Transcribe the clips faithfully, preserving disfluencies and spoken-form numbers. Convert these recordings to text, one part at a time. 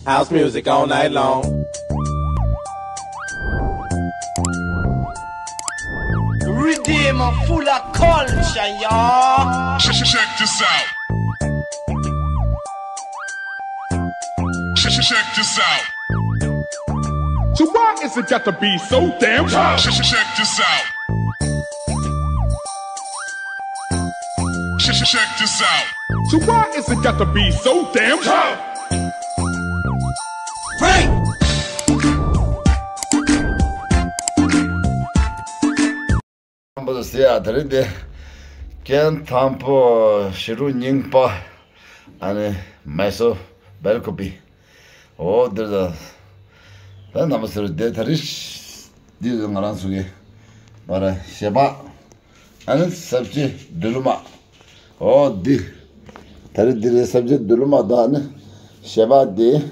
House music all night long. Redeem full of culture, y'all. Check, check, check this out. Check, check, check this out. So why is it got to be so damn tough? Check, check, check this out. Check, check, check this out. So why is it got to be so damn tough? Hey! རྣམ་པ་ཚོ་ཟེར་ཡ་དེ་རིང་འདི། རྐྱེན་དང་པོ་ཞི་ཀྲུའུ་རྙིང་པ། ཨ་ནི་མེ་སོ་སྦེལ་ཀོབ་པི། འོ་འདིར་ད། ད་རྣམ་པ་ཚོར་འདི་ད་རིང་འདི་ང་རང་ཚོ་གི་མ་ར་ཞལ་པག་ཨ་ནི་སབ་ཇི་དུ་ལུ་མ། འོ་འདི། ད་རིང་འདི་རེད་སབ་ཇི་དུ་ལུ་མ་དང་ཨ་ནི་ཞལ་པག་འདི།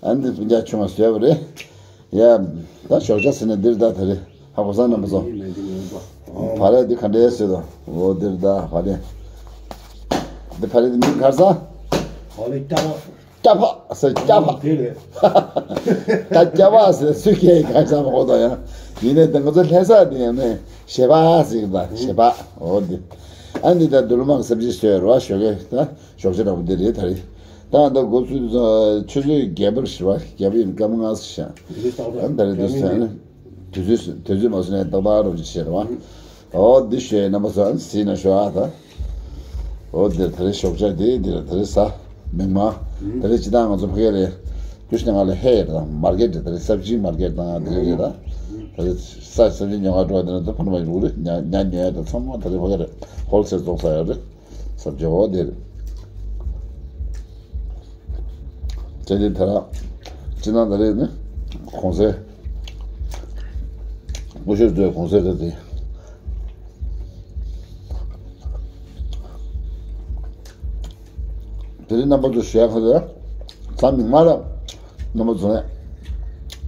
ཨ་ནི་འདི་སྤུན་ཀྱག་ཆུང་བ་བཟོས་པ་རེད། ཡ། ད་ཞོགས་ཇ་ཟེར་ན་འདིར་ད་ད་རེད། ཧ་གོ་སོང་རྣམ་པ་ཚོ། བག་ལེབ་འདི་ག་འདྲའི་བཟོས་དང་། འོ་འདིར་ད་བག་ལེབ། འདི་བག་ལེབ་འདི་མིང་ག་རེ་ཟེར། བག་ལེབ་སྐྱ་བ། སྐྱ་བ་ཟེར་སྐྱ་བ། དེ་རེད། ད་སྐྱ་བ་ཟེར་སུས་སྐྱེ་གང་ཟེར་མ་གོ་ད་ཡང་། ཡིན་ནའི་ད་ང་ཚོ་ལྷ་ས་འདི་ཡང་ནས་ཞལ་པག་ཟེར་གི་ད་ཞལ་པག་འོ་འདི། ཨ་ནི་ད་དུ་ལུ་མ་གི་སབ་ཇི་བཟོས་རོ་ཞོགས་ཀས་ད། ཞོགས་ཇ་འདྲ་པོ་འདི་རེད་ད་རེད། ད་ད་འགོ་ཚུགས་ཆུ་ཚོད་བརྒྱད་པར་ཞི་བ་བརྒྱད་པ་ཡིན་སྐར་མ་ལྔ་ཙམ་ཤག་ཨ་ད་རེད་འདུག་ཟེར་ནས། དུས་ཚོད་དུས་ཚོད་མ་སོང་ནས་ཏག་ཏག་རོགས་ཅིག་བྱེད་རོགས། འོ་འདི་ཞོགས་རྣམ་པ་ཚོ་ཨ་ནི་གཟིགས་ན་ཞོགས་ཨ་ད། འོ་འདིར་ད་རེས་ཞོགས་ཇ་འདི་འདིར་ད་རེས་ཟ། མིག་དམར། ད་རེས་སྤྱི་བཏང་ང་ཚོ་ཕ་གི་རེད། ཀུ་ཤུ་ནང་ལ་ཧེ་རེད་དང་མར་ཀེ་ཊི་རེད། ད་རེས་སབ་ཇི་མར་ཀེ་ཊི་དང་འདི་རེད་ད། ད་རེས་ས་སབ་ཇི་ཉོ་ག་འགྲོ་བ་འདི་ན་ད་ཕ་ནུ་མ་ཡི་རུ་རེད། ཉ་ཉ་ཉོ་ཡ་ད་ཚང་མ་ད་རེས་ཕ་གི་རེད། ཧོལ་སེལ་བཙོང་ས་ཡོད་རེད། སབ་ཇི་འོ་འདིར། ཅེ་དེ་དེ་ར། ཅི་ན་ད་རེས་ནི། གོང་ཚད། ཀུ་ཤུ་ཚོའི་གོང་ཚད་རེད་དེ། དེ་རིང་རྣམ་པ་ཚོ་ཞལ་ཁ་ཟེར། ཚང་མིག་དམར་ར། རྣམ་པ་ཚོ་ནས།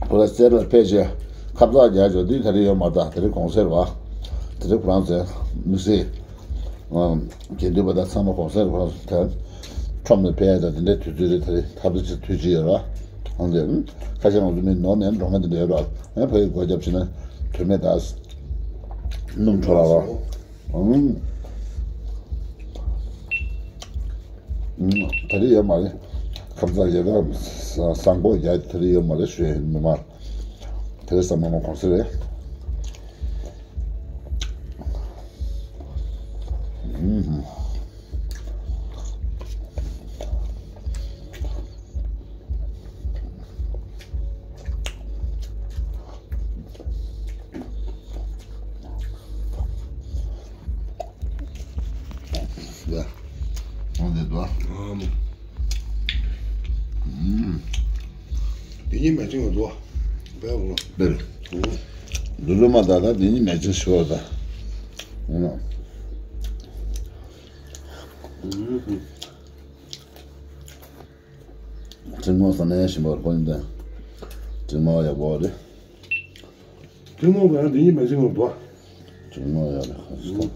ཁོ་ར་གསེར་ལ་ཕལ་ཆེར། ཁབ་ཚག་རྒྱག་ཆོག་དུས་ད་རེས་ཡོད་མ་རེད་ད། དེ་རིང་གོང་གསལ་བ། དེ་རིང་ཁོ་རང་ཚོའི་དམིགས་བསལ། དགེ་འདུན་པ་དང་ཚང་མ་གོང་གསལ་ཁོ་རང་ཚོ་དེར། ཁྲོམ་ནས་ཕེབས་ཡ་དང་དེ་འདྲའི་དུས་ཚོད་རེད་ད་རེས་ཐབས་ཚུལ་དུས་ཅི་ཡོད་ར། ཨང་དེ། ཁ་ཤས་ང་ཚོ་མི་ནོར་ནས་འགྲོ་མཁན་དེ་འདྲ་ཡོད་ར། ཨེ་ཕ་ཡི་སྒོ་རྒྱབ་ཕྱིན་ན་དོན་མེད་ད། སྣུམ་འཕྲོ་ར་ར། ཨང་། ད་རེས་ཡོད་མ་རེད། ཁབ་ཚག་ཡོད་ར། ཟངས་ཀོག་ཡ་ད་རེས་ཡོད་མ་རེད་ཞུ་ཡ་ཡིན་མི་མ། དེ་རེས་ཟ་མ་མ་གོང་ས་རེད། ཨུམ། ཡ། འོང་དེ་འདུག་ཨ། ཨུམ། དེ་གཉིས་མེད་ཅིང་འདུག་དཔེ་འོང་། དཔེ་རེད། འོང་། ལུ་ལུ་མ་ད་ད་དེ་གཉིས་མེད་ཅིང་ཞུ་བ་ད། འོང་། ཨུམ། ཐུན་མོང་ས་ནས་ཞིམ་པོ་རེད་པོ་ཡིན་ད། ཐུན་མོང་ཡག་པོ་རེད། ཐུན་མོང་གི་ཡང་འདི་གཉིས་མ་ཟིན་པར་འདུག་ཐུན་མོང་ཡག་རེད་ཁ་ཤས་དང་།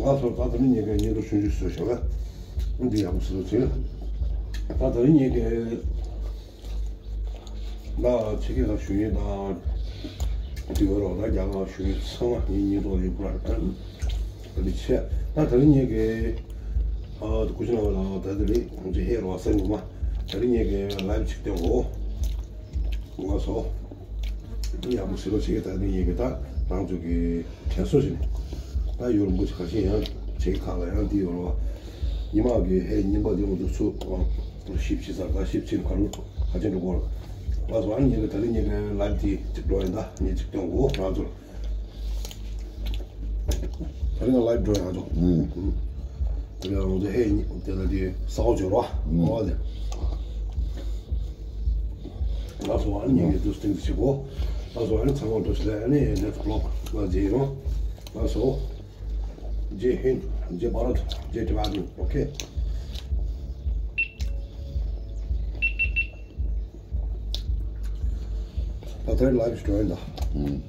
ང་ཚོ་ད་ལྟ་མི་གཉིས་ཀའི་ཉིན་རུ་ཆུང་ཆུང་བཟོས་བཞག་ལ། འདི་ཡག་པོ་བཟོས་ཚེ། ད་ལྟ་མི་གཉིས་ཀའི་ད་ཕྱི་རྒྱལ་ལ་བཞུགས་མཁན་དང་། འདི་བར་ལ་རྒྱ་གར་བཞུགས་མཁན་ཚང་མ་ངའི་ཉིན་ཐོག་ཡོད་པ་རེད། ད་འདི་བྱས་ད་ད་རིང་ངེད་ཀྱི་ཨ་སྐུ་ཞབས་ལགས་ད་ད་རིང་ང་ཚོ་ཧེ་རོ་སེ་ངོ་མ་ད་རིང་ངེད་ཀྱི་ལའིབ་ཅིག་སྟོན་གོ་ང་ཚོ་ཡག་པོ་ཟེར་རོ་བྱེད་ཀྱི་ད་རིང་ངེད་ཀྱི་ད་རང་ཚོ་གི་དྲན་གསོ་བྱས་ནས་ད་ཡུལ་རིན་པོ་ཆེ་ཁ་ཤས་ཡང་བྱེད་ཀྱི་ཁག་ལ་ཡང་འདི་ཡོད་རོ། ཉི་མ་གི་ཧེ་ཉིན་པ་འདི་ང་ཚོ་ཚུར་ཞིབ་ཕྱི་སར་ད་ཞིབ་ཕྱིར་ག་རུ་ག་ཅན་འགྲོ་གོ་ལ། ང་ཚོ་ཨ་ནི་ཉིན་གི་ད་རིང་ཉིན་གི་ལ་དེ་གཅིག་འགྲོ་ཡིན། ད་ཉིན་གཅིག་སྟོན་གོ་ང་ཚོ་ད་རིང་ལའིབ་འགྲོ་ཡང་ཚོ། ཨུམ། ད་རིང་ང་ཚོ་ཧེ་ཉིན་དེ་ལ་དེ་ས་འོག་འབྱོར་བ། ཨུམ། ཨོ་དེ། ང་ཚོ་ཨ་ནི་ཉིན་གི་དུས་སྟེང་དུ་བྱེད་གོ། ང་ཚོ་ཨ་ནི་ཚང་མ་འགྲོ་ཞིག་ལ་ཨ་ནི་ནེགསི་བི་ལོག་ང་མཇལ་ཡོང་། ང་ཚོ། Jai Hind, Jai Bharat, Jai Tibetan. Okay. ད་ལྟ་ལའིབ་ཞུ་ཡིན་ད། ཨུམ།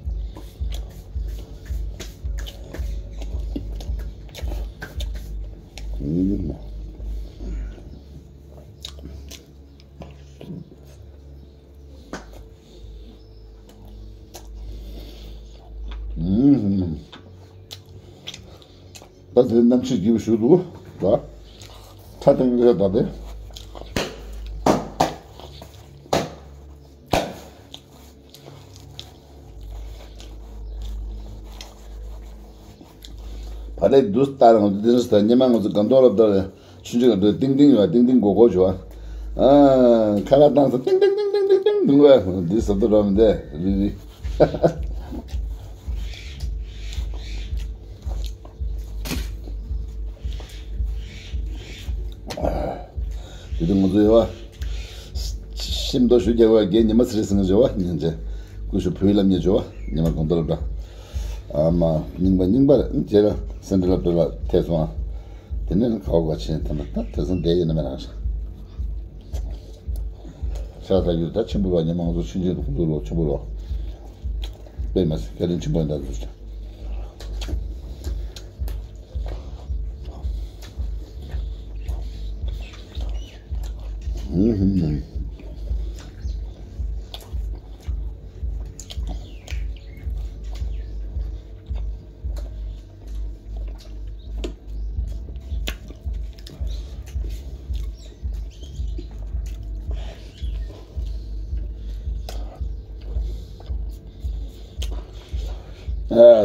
ཨུམ། ཨུམ། ད་དེ་གནམ་གཤིས་སྐྱིད་པོ་ཞིག་འདུག་ད། ཁྲ་ཐིང་ཐིང་ད་དེ། བ་ལས་དུས་ལྟར་ང་ཚོ་འདི་ནས་ད་ཉི་མ་ང་ཚོ་སྒང་ཏོག་ལ་ད་ཆུང་ཆུང་ག་འདུག་ཏིང་ཏིང་ཡོད། ཏིང་ཏིང་གོ་གོ་བྱོས། ཨ། ཁ་ལག་བཏང་ས་ཏིང་ཏིང་ཏིང་ཏིང་ཏིང་འདུག་བ། འདི་ཟ་ཏོ་ར་མི་འདས་རི་རི། དེ་དུས་ང་ཚོ་ཡོད་བ། ཤིམ་ཏོ་ཞུ་རྒྱག་བ་རྒན་ཉི་མ་ཚེ་རིང་ཟེར་ནས་བྱོས་བ། སྙིང་རྗེ། སྐུ་ཞབས་བུའི་ལམ་ཉེ་བྱོས་བ། ཉི་མ་གང་ལྟར་འདྲ། ཨ་མ་རྙིང་པ་རྙིང་པ་རེད། དེ་ལ་སེམས་ཁྲལ་ལབ་ལ་ཐེ་སོང་ཨ། དེ་ནས་ཁ་བ་ག་ཆེན་ཐ་མ་ད་དེ་སང་བསྡད་ཡོད་ན་མེད་ན་ཤ། ཤ་ཟ་རྒྱུ་ད་ཆེན་པོ་ལ་ཉི་མ་ང་ཚོ་ཆུང་ཆུང་དུ་ཁོང་ཚོ་ལོ་ཆེན་པོ་ལོ། དཔེ་མ་སྲིད་བཀའ་དྲིན་ཆེན་པོ་ཡིན་ད་ཟེར། ཨ།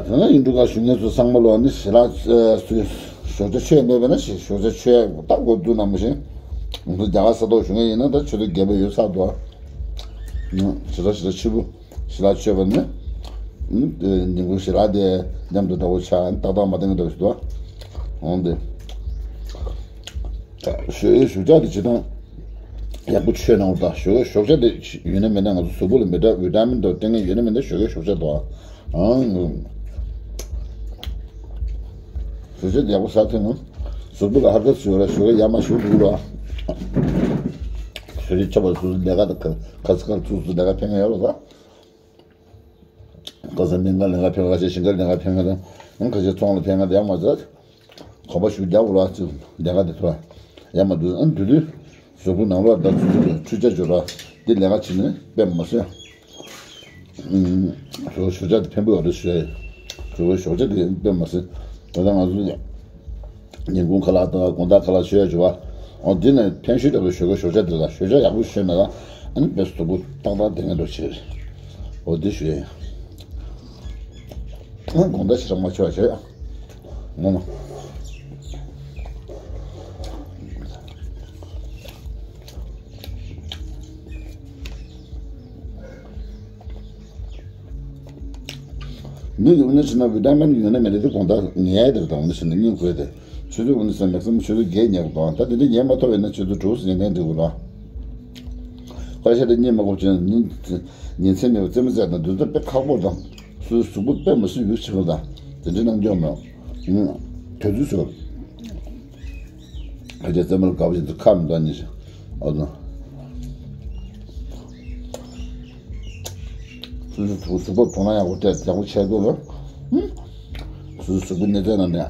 དེ་ན་ཡིན་འགྲོ་ག་ཞུ་ངེས་སུ་ཚང་མ་ལོ་ནི་ཞི་ལ་ཞོགས་ཇ་ཆོས་མེད་པས་ན་ཞི་ཞོགས་ཇ་ཆོས་ད་གོ་དུ་ན་མི་ཤེས། ང་ཚོ་རྒྱ་གར་ས་ཐོག་ཞུ་ངེས་ཡིན་ན་ད་ཆུ་ཚོད་བརྒྱད་པ་ཡོད་ས་འདུག་ཞི་ལ་ཞི་ལ་ཆུ་བུ། ཞི་ལ་ཆོས་པ་ནི། ཨུམ། དེ་ཉིན་གུང་ཞི་ལ་དེ་མཉམ་དུ་འདྲ་བོ་ཆགས་ཏག་ཏག་མ་བསྟན་གི་འདྲ་བོ་ཞིག་འདུག་འོང་དེ། ཞོགས་ཞོགས་ཇ་དེ་ཇི་ལྟར་ཡག་པོ་ཆོས་གནང་བ་དང་ཞོགས་ཞོགས་ཇ་དེ་ཡོད་ན་མེད་ན་ང་ཚོ་གཟུགས་པོ་ལ་མི་འདྲ་བི་ཏ་མིན་དང་ལྟས་ངན་ཡོད་ན་མེད་ན་ཞོགས་ཞོགས་ཇ་དང་། ཨང་། ཞོགས་ཇ་དེ་ཡག་པོ་ཟ་ཐུབ་ན་གཟུགས་པོ་ལ་ཧར་ཁ་ཚུད་ཡོད་ལ་ཞོགས་ཇ་ཡག་མ་ཞོགས་འདུག་ལ། ཞོགས་ཇ་ཆོག་པ་སུ་ལས་ཀ་དང་ཁ་ཚ་ཁ་ཚུགས་སུ་ལས་ཀ་ཕན་ཡོད་ལ་ད། ཁ་སང་སྨན་ཁང་ལས་ཀ་ཕེབས་ཁ་ཤས་ཞིང་ཁར་ལས་ཀ་ཕེབས་ཁ་དང་ཁ་ཤས་ཚོང་ལ་ཕེབས་ཁ་དང་ཡང་མ་ཚད། གོམ་པ་ཞུ་རྒྱག་དགོས་ར་ཚུ་ལས་ཀ་དེ་ཐོ་ཡང་མ་འདུག་ཨ་འདུག་དུས་གཟུགས་པོ་ནང་ལོགས་ད་ཚུ་ཚུ་འཕྲུལ་ཆ་འཇོག་ར་དེ་ལས་ཀ་བྱེད་ནས་དཔེ་མ་སྲིད། ཨུམ། ཞོགས་ཞོགས་ཇ་དེ་ཕན་པོ་ཡོད་རེད་ཞུ་ཡ་ཡིན། ཞོགས་ཞོགས་ཇ་དེ་དཔེ་མ་སྲིད། ད་ལྟ་ང་ཚོ་ཉིན་གུང་ཁ་ལག་དང་དགོང་དག་ཁ་ལག་མཆོད་ཡ་བྱེད་པ། འོ་འདི་ནས་ཕན་ཤུལ་འདྲ་པོ་ཞོགས་ཀས་ཞོགས་ཇ་འདི་ལ་ཞོགས་ཇ་ཡག་པོ་མཆོད་ན་ལ་ཨ་ནི་དཔེ་གཟུགས་པོ་ཏག་ཏག་བསྡད་མཁན་འདྲ་བྱེད། འོ་འདི་ཞུ་ཡ་ཡིན། ཨ་དགོང་དག་ཞེ་དྲག་མ་མཆོད་པ་བྱེད་ཡ། ངོ་མ། མི་ཡོང་ནས་ཕྱིན་ན་བི་ཏ་མིན་ཡོད་ན་མེད་ན་དེ་དགོང་དག་ཉལ་དེར་དང་ནས་ཕྱིན་ན་སྙིང་དགོས་ཏེ། ཆུ་ཚོད་འོ་ནས་ཟ་མེག་སམ་ཆུ་ཚོད་བརྒྱད་ཉལ་དགོས་དང་ད་དེ་འདྲ་ཉལ་མ་ཐུབ་པ་ཡིན་ན་ཆུ་ཚོད་དྲུག་ཙམ་ཉལ་ནས་འགྲིག་གོ་ལ། ཁ་ཤས་དེ་གཉིད་མ་ཁུག་ཅིང་ཉིན་ཉིན་མཚན་མེད་པར་རྩེད་མོ་རྩེ་དང་འདུག་ད་དཔེ་ཁག་པོ་དང་སུའི་གཟུགས་པོ་དཔེ་མ་སྲིད་ཡུག་ཆེ་བ་དང་དེ་འདྲ་གནང་རྒྱུ་མེད། དུས་ཚོད་ཚོད། ཁ་ཆེ་རྩེད་མོ་ལ་དགའ་པོ་ཞིག་འདུག་ཁ་མི་འདུག་ཉིན་ཞིག་ཨོ་ནོ། སོ་སོའི་གཟུགས་པོ་དོ་སྣང་ཡག་པོ་སྤྲད་ཡག་པོ་བྱས་དགོས་ལ། སོ་སོའི་གཟུགས་པོ་གནས་ཚད་ནང་ནས་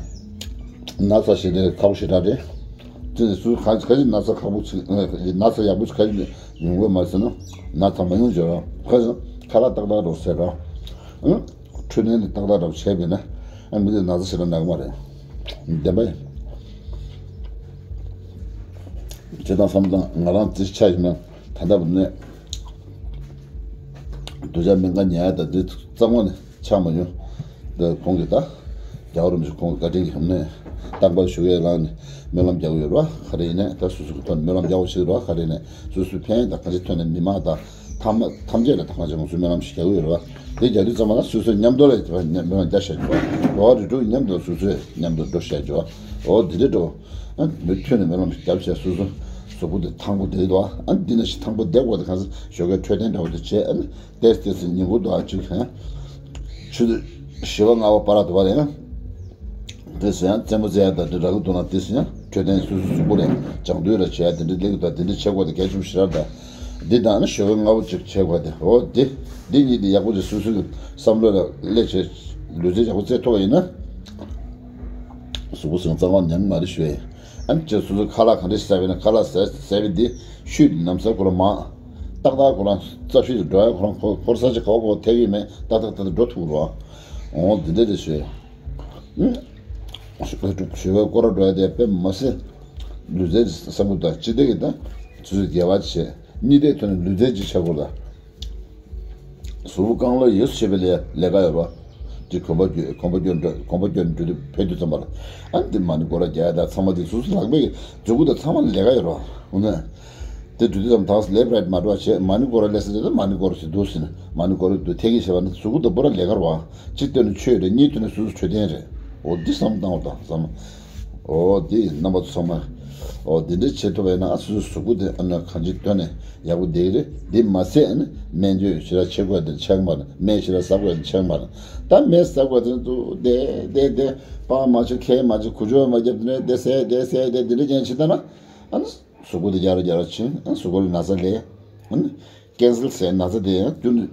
ན་ཚ་ཞེ་དྲག་ཁག་པོ་ཞེ་དྲག་རེད། དེ་ནས་སུ་ག་ག་ཞིག་ན་ཚ་ཁག་པོ་ཅིག་ན་ཚ་ཡག་པོ་ཅིག་ག་ཞིག་ཡོང་དགོས་མ་ཟེར་ན་ན་ཚ་མ་ཡོང་བྱས་ར་ཁ་ཁ་ལག་ཏག་ཏག་རོགས་ཟེར་ར། འཕྲོད་བསྟེན་དེ་ཏག་ཏག་རོགས་བྱས་པས་ན་ཨ་མི་དེ་ན་ཚ་ཞེ་དྲག་ན་གི་མ་རེད། བདེན་པ་ཡིན། ཇི་ལྟར་བསམ་བློ་བཏང་ང་རང་རྩིས་ཆ་བཞག་ན་ད་ལྟ་བུ་ནས་སྡུག་ཅག་སྨན་ཁང་ཉལ་ཡ་ད་འདི་གཙང་མ་ནས་ཆགས་མ་མྱོང་། འདི་ཁོང་གིས་ད་རྒྱལ་བ་རིན་པོ་ཆེ་ཁོང་གི་བཀའ་དྲིན་གྱིས་ནས་ རྟག་པར་ཞུ་ཡས་ལངས་ནས་སྨོན་ལམ་རྒྱག་གི་ཡོད་རེད་བ། ག་རེ་ཡིན་ནའི་ད་སོ་སོ་གི་ཐོག་ནས་སྨོན་ལམ་རྒྱག་དགོས་ཞིག་རེད་བ། ག་རེ་ཡིན་ནའི་སོ་སོའི་ཕན་དང་གང་ཅིའི་ཐོག་ནས་མི་མང་དང་ཐམས་ཐམས་ཅད་ལ་ད་གང་ཅི་ང་ཚོས་སྨོན་ལམ་ཞིག་རྒྱག་གི་ཡོད་རེད་བ། དེ་རྒྱག་དུས་ཙམ་པ་ལ་སོ་སོའི་མཉམ་དུ་ལ་སྨོན་ལམ་རྒྱག་བྱས་འགྲོ་བ། འགྲོ་བ་རིགས་དྲུག་མཉམ་དུ་སོ་སོའི་མཉམ་དུ་འགྲོ་བྱས་འགྲོ་བ། འོ་དེ་འདྲ་འགྲོ། ཨ་མུ་མཐུད་ནས་སྨོན་ལམ་ཞིག་རྒྱབ་བྱས་སོ་སོ་གཟུགས་པོ་དེ་ཐང་པོ་དེ་འདུག་ཨ་འདི་ན་ཞིག་ཐང་པོ་བསྡད་དགོས་དེ་གང་ཟེར་ཞོགས་ཀའི་འཕྲོད་བསྟེན་འདྲ་བོ་དེ་བྱས། ཨ་ནི་ཏེས་ཏེས་ཉིན་གུང་དུ་ཨ་ཅིག་ཧན། ཆུ་ཚོད་བཞི་པ་ལྔ་པ་བར་དུ་བ་རེད། དེ་སུ་ཡང་རྩེད་མོ་རྩེ་ཡ་དང་དེ་ར་ལུ་འདུག་ན་དེ་སུ་ཡང་འཕྲོད་བསྟེན་སོ་སོ་གཟུགས་པོ་རེད། བྱང་དུས་ར་བྱེད་ཡ་དེ་འདྲ་ལེགས་དང་དེ་འདྲ་བྱེད་དགོས་དེ་གལ་ཆེན་པོ་ཞེ་དྲག་དང་། འདི་དང་ནི་ཞོགས་པའི་སྔ་པོ་ཅིག་བྱེད་དགོས་དེ་འོ་དེ། འདི་གཉིས་དེ་ཡག་པོ་ཅིག་སོ་སོ་གི་བསམ་བློ་ལ་སླེབས་བྱས་ལུས་རྩལ་ཡག་པོ་རྩེད་ཐུབ་པ་ཡིན་ན། གཟུགས་པོ་ཟིང་གཙང་བ་ཉམས་མ་རེད་ཞུ་ཡ་ཡིན། ཨ་ནི་ཅིག་སོ་སོ་ཁ་ལག་གང་འདྲ་ཟས་པ་ཡིན་ན་ཁ་ལག་ཟས་ཟས་པ་འདི་ཤུལ་ལམ་སང་ཁོ་རང་མང་། ཏག་ཏག་ཁོ་རང་རྩ་ཤུལ་དུ་འགྲོ་ཡ་ཁོ་རང་ཁོ་ཁོར་ས་ཆ་ག་བ་ག་བ་ཐེག་གི་མེད་ཏག་ཏག་ཏག་ཏག་འགྲོ་ཐུབ་རོགས། འོ་འདི་འདྲ་རེད་ཞུ་ཡ་ཡིན། ཞོགས་པའི་སྐོར་ར་འགྲོ་ཡ་དེ་དཔེ་མ་སྲིད། ལུས་རྩལ་གྱི་བསམ་བློ་དང་སྤྱི་བདེ་གི་དང་དུས་ཚོད་དགེ་བ་བྱེད། གཉིས་ལྡན་ཐོན་ནས་ལུས་རྩལ་གྱི་ཆ་སྐོར་དང་། གཟུགས་པོ་རྐང་ལག་ཡོད་ཚད་བྱེད་པའི་ལས་ལས་ཀ་ཡོད་རོགས། དེ་གོམ་པ་བརྒྱུད་གོམ་པ་བརྒྱུད་འགྲོ་གོམ་པ་བརྒྱུད་འགྲོ་དུས་ཕེབས་དུས་ཙམ་པ་ལ། ཨ་འདི་མ་ཎི་སྐོར་ར་རྒྱག་ཡ་དང་ཚང་མ་དེ་སོ་སོ་ལག་པའི་མཛུབ་གུ་དང་ཚང་མ་ལས་ཀ་ཡོད་རོགས། འོ་ན། དེ་འགྲོ་དུས་ཙམ་ཐག་ལེབ་རེད་མ་འགྲོ་བ་བྱེད་མ་ཎི་སྐོར་ར་ལས་ས་དེ་ལ་མ་ཎི་སྐོར་ར་ཞིག་འདུག་ཟིན་མ་ཎི་སྐོར་ར་འདུག་ཐེག་གི་བྱེད་པ་ནི་གཟུགས་པོ་དང་པོ་ར་ལས་ཀ་རོགས། གཅིག་བཏོན་ནས་ཆོས་རེད་གཉིས་བཏོན་ནས་སོ་སོ་འཕྲོད་བསྟེན་རེད། འོ་འདི་བསམ་བཏང་བ་དང་བསམ། འོ་འདི་རྣམ་པ་ཚོ་ཚང་མ། འོ་འདི་འདྲ་བྱེད་ཐུབ་པ་ཡིན་ན་ཨ་སོ་སོའི་གཟུགས་པོ་དེ་ཨ་ནི་གང་ཅི་བཏོན་ནས་ཡག་པོ་བསྡད་ཀྱི་རེད། འདི་མ་ཟད་ཨ་ནི་སྨན་བཅོས་ཞེ་དྲག་བྱེད་དགོས་དེ་ཆགས་མ་རེད། སྨན་ཞེ་དྲག་ཟ་དགོས་དེ་ཆགས་མ་རེད། ད་སྨན་ཟ་དགོས་དེ་འདུག་བསྡད་བསྡད་བསྡད་པང་མ་བྱེད་ཁལ་མ་བྱེད་གུ་ཅོ་མ་བརྒྱབ་དེ་ནས་བསྡད་ཟས་བསྡད་ཟས་བསྡད་འདི་འདྲ་རྐྱང་བྱེད་ད་ན་ཨ་ནི། གཟུགས་པོ་དེ་རྒྱ་ར་རྒྱ་ར་ཕྱིན། གཟུགས་པོ་ལ་ན་ཚ་ལས། ཀན་སར་ཟེར་ན་ཚ་དེ་ཡང་རྒྱུན་དུ།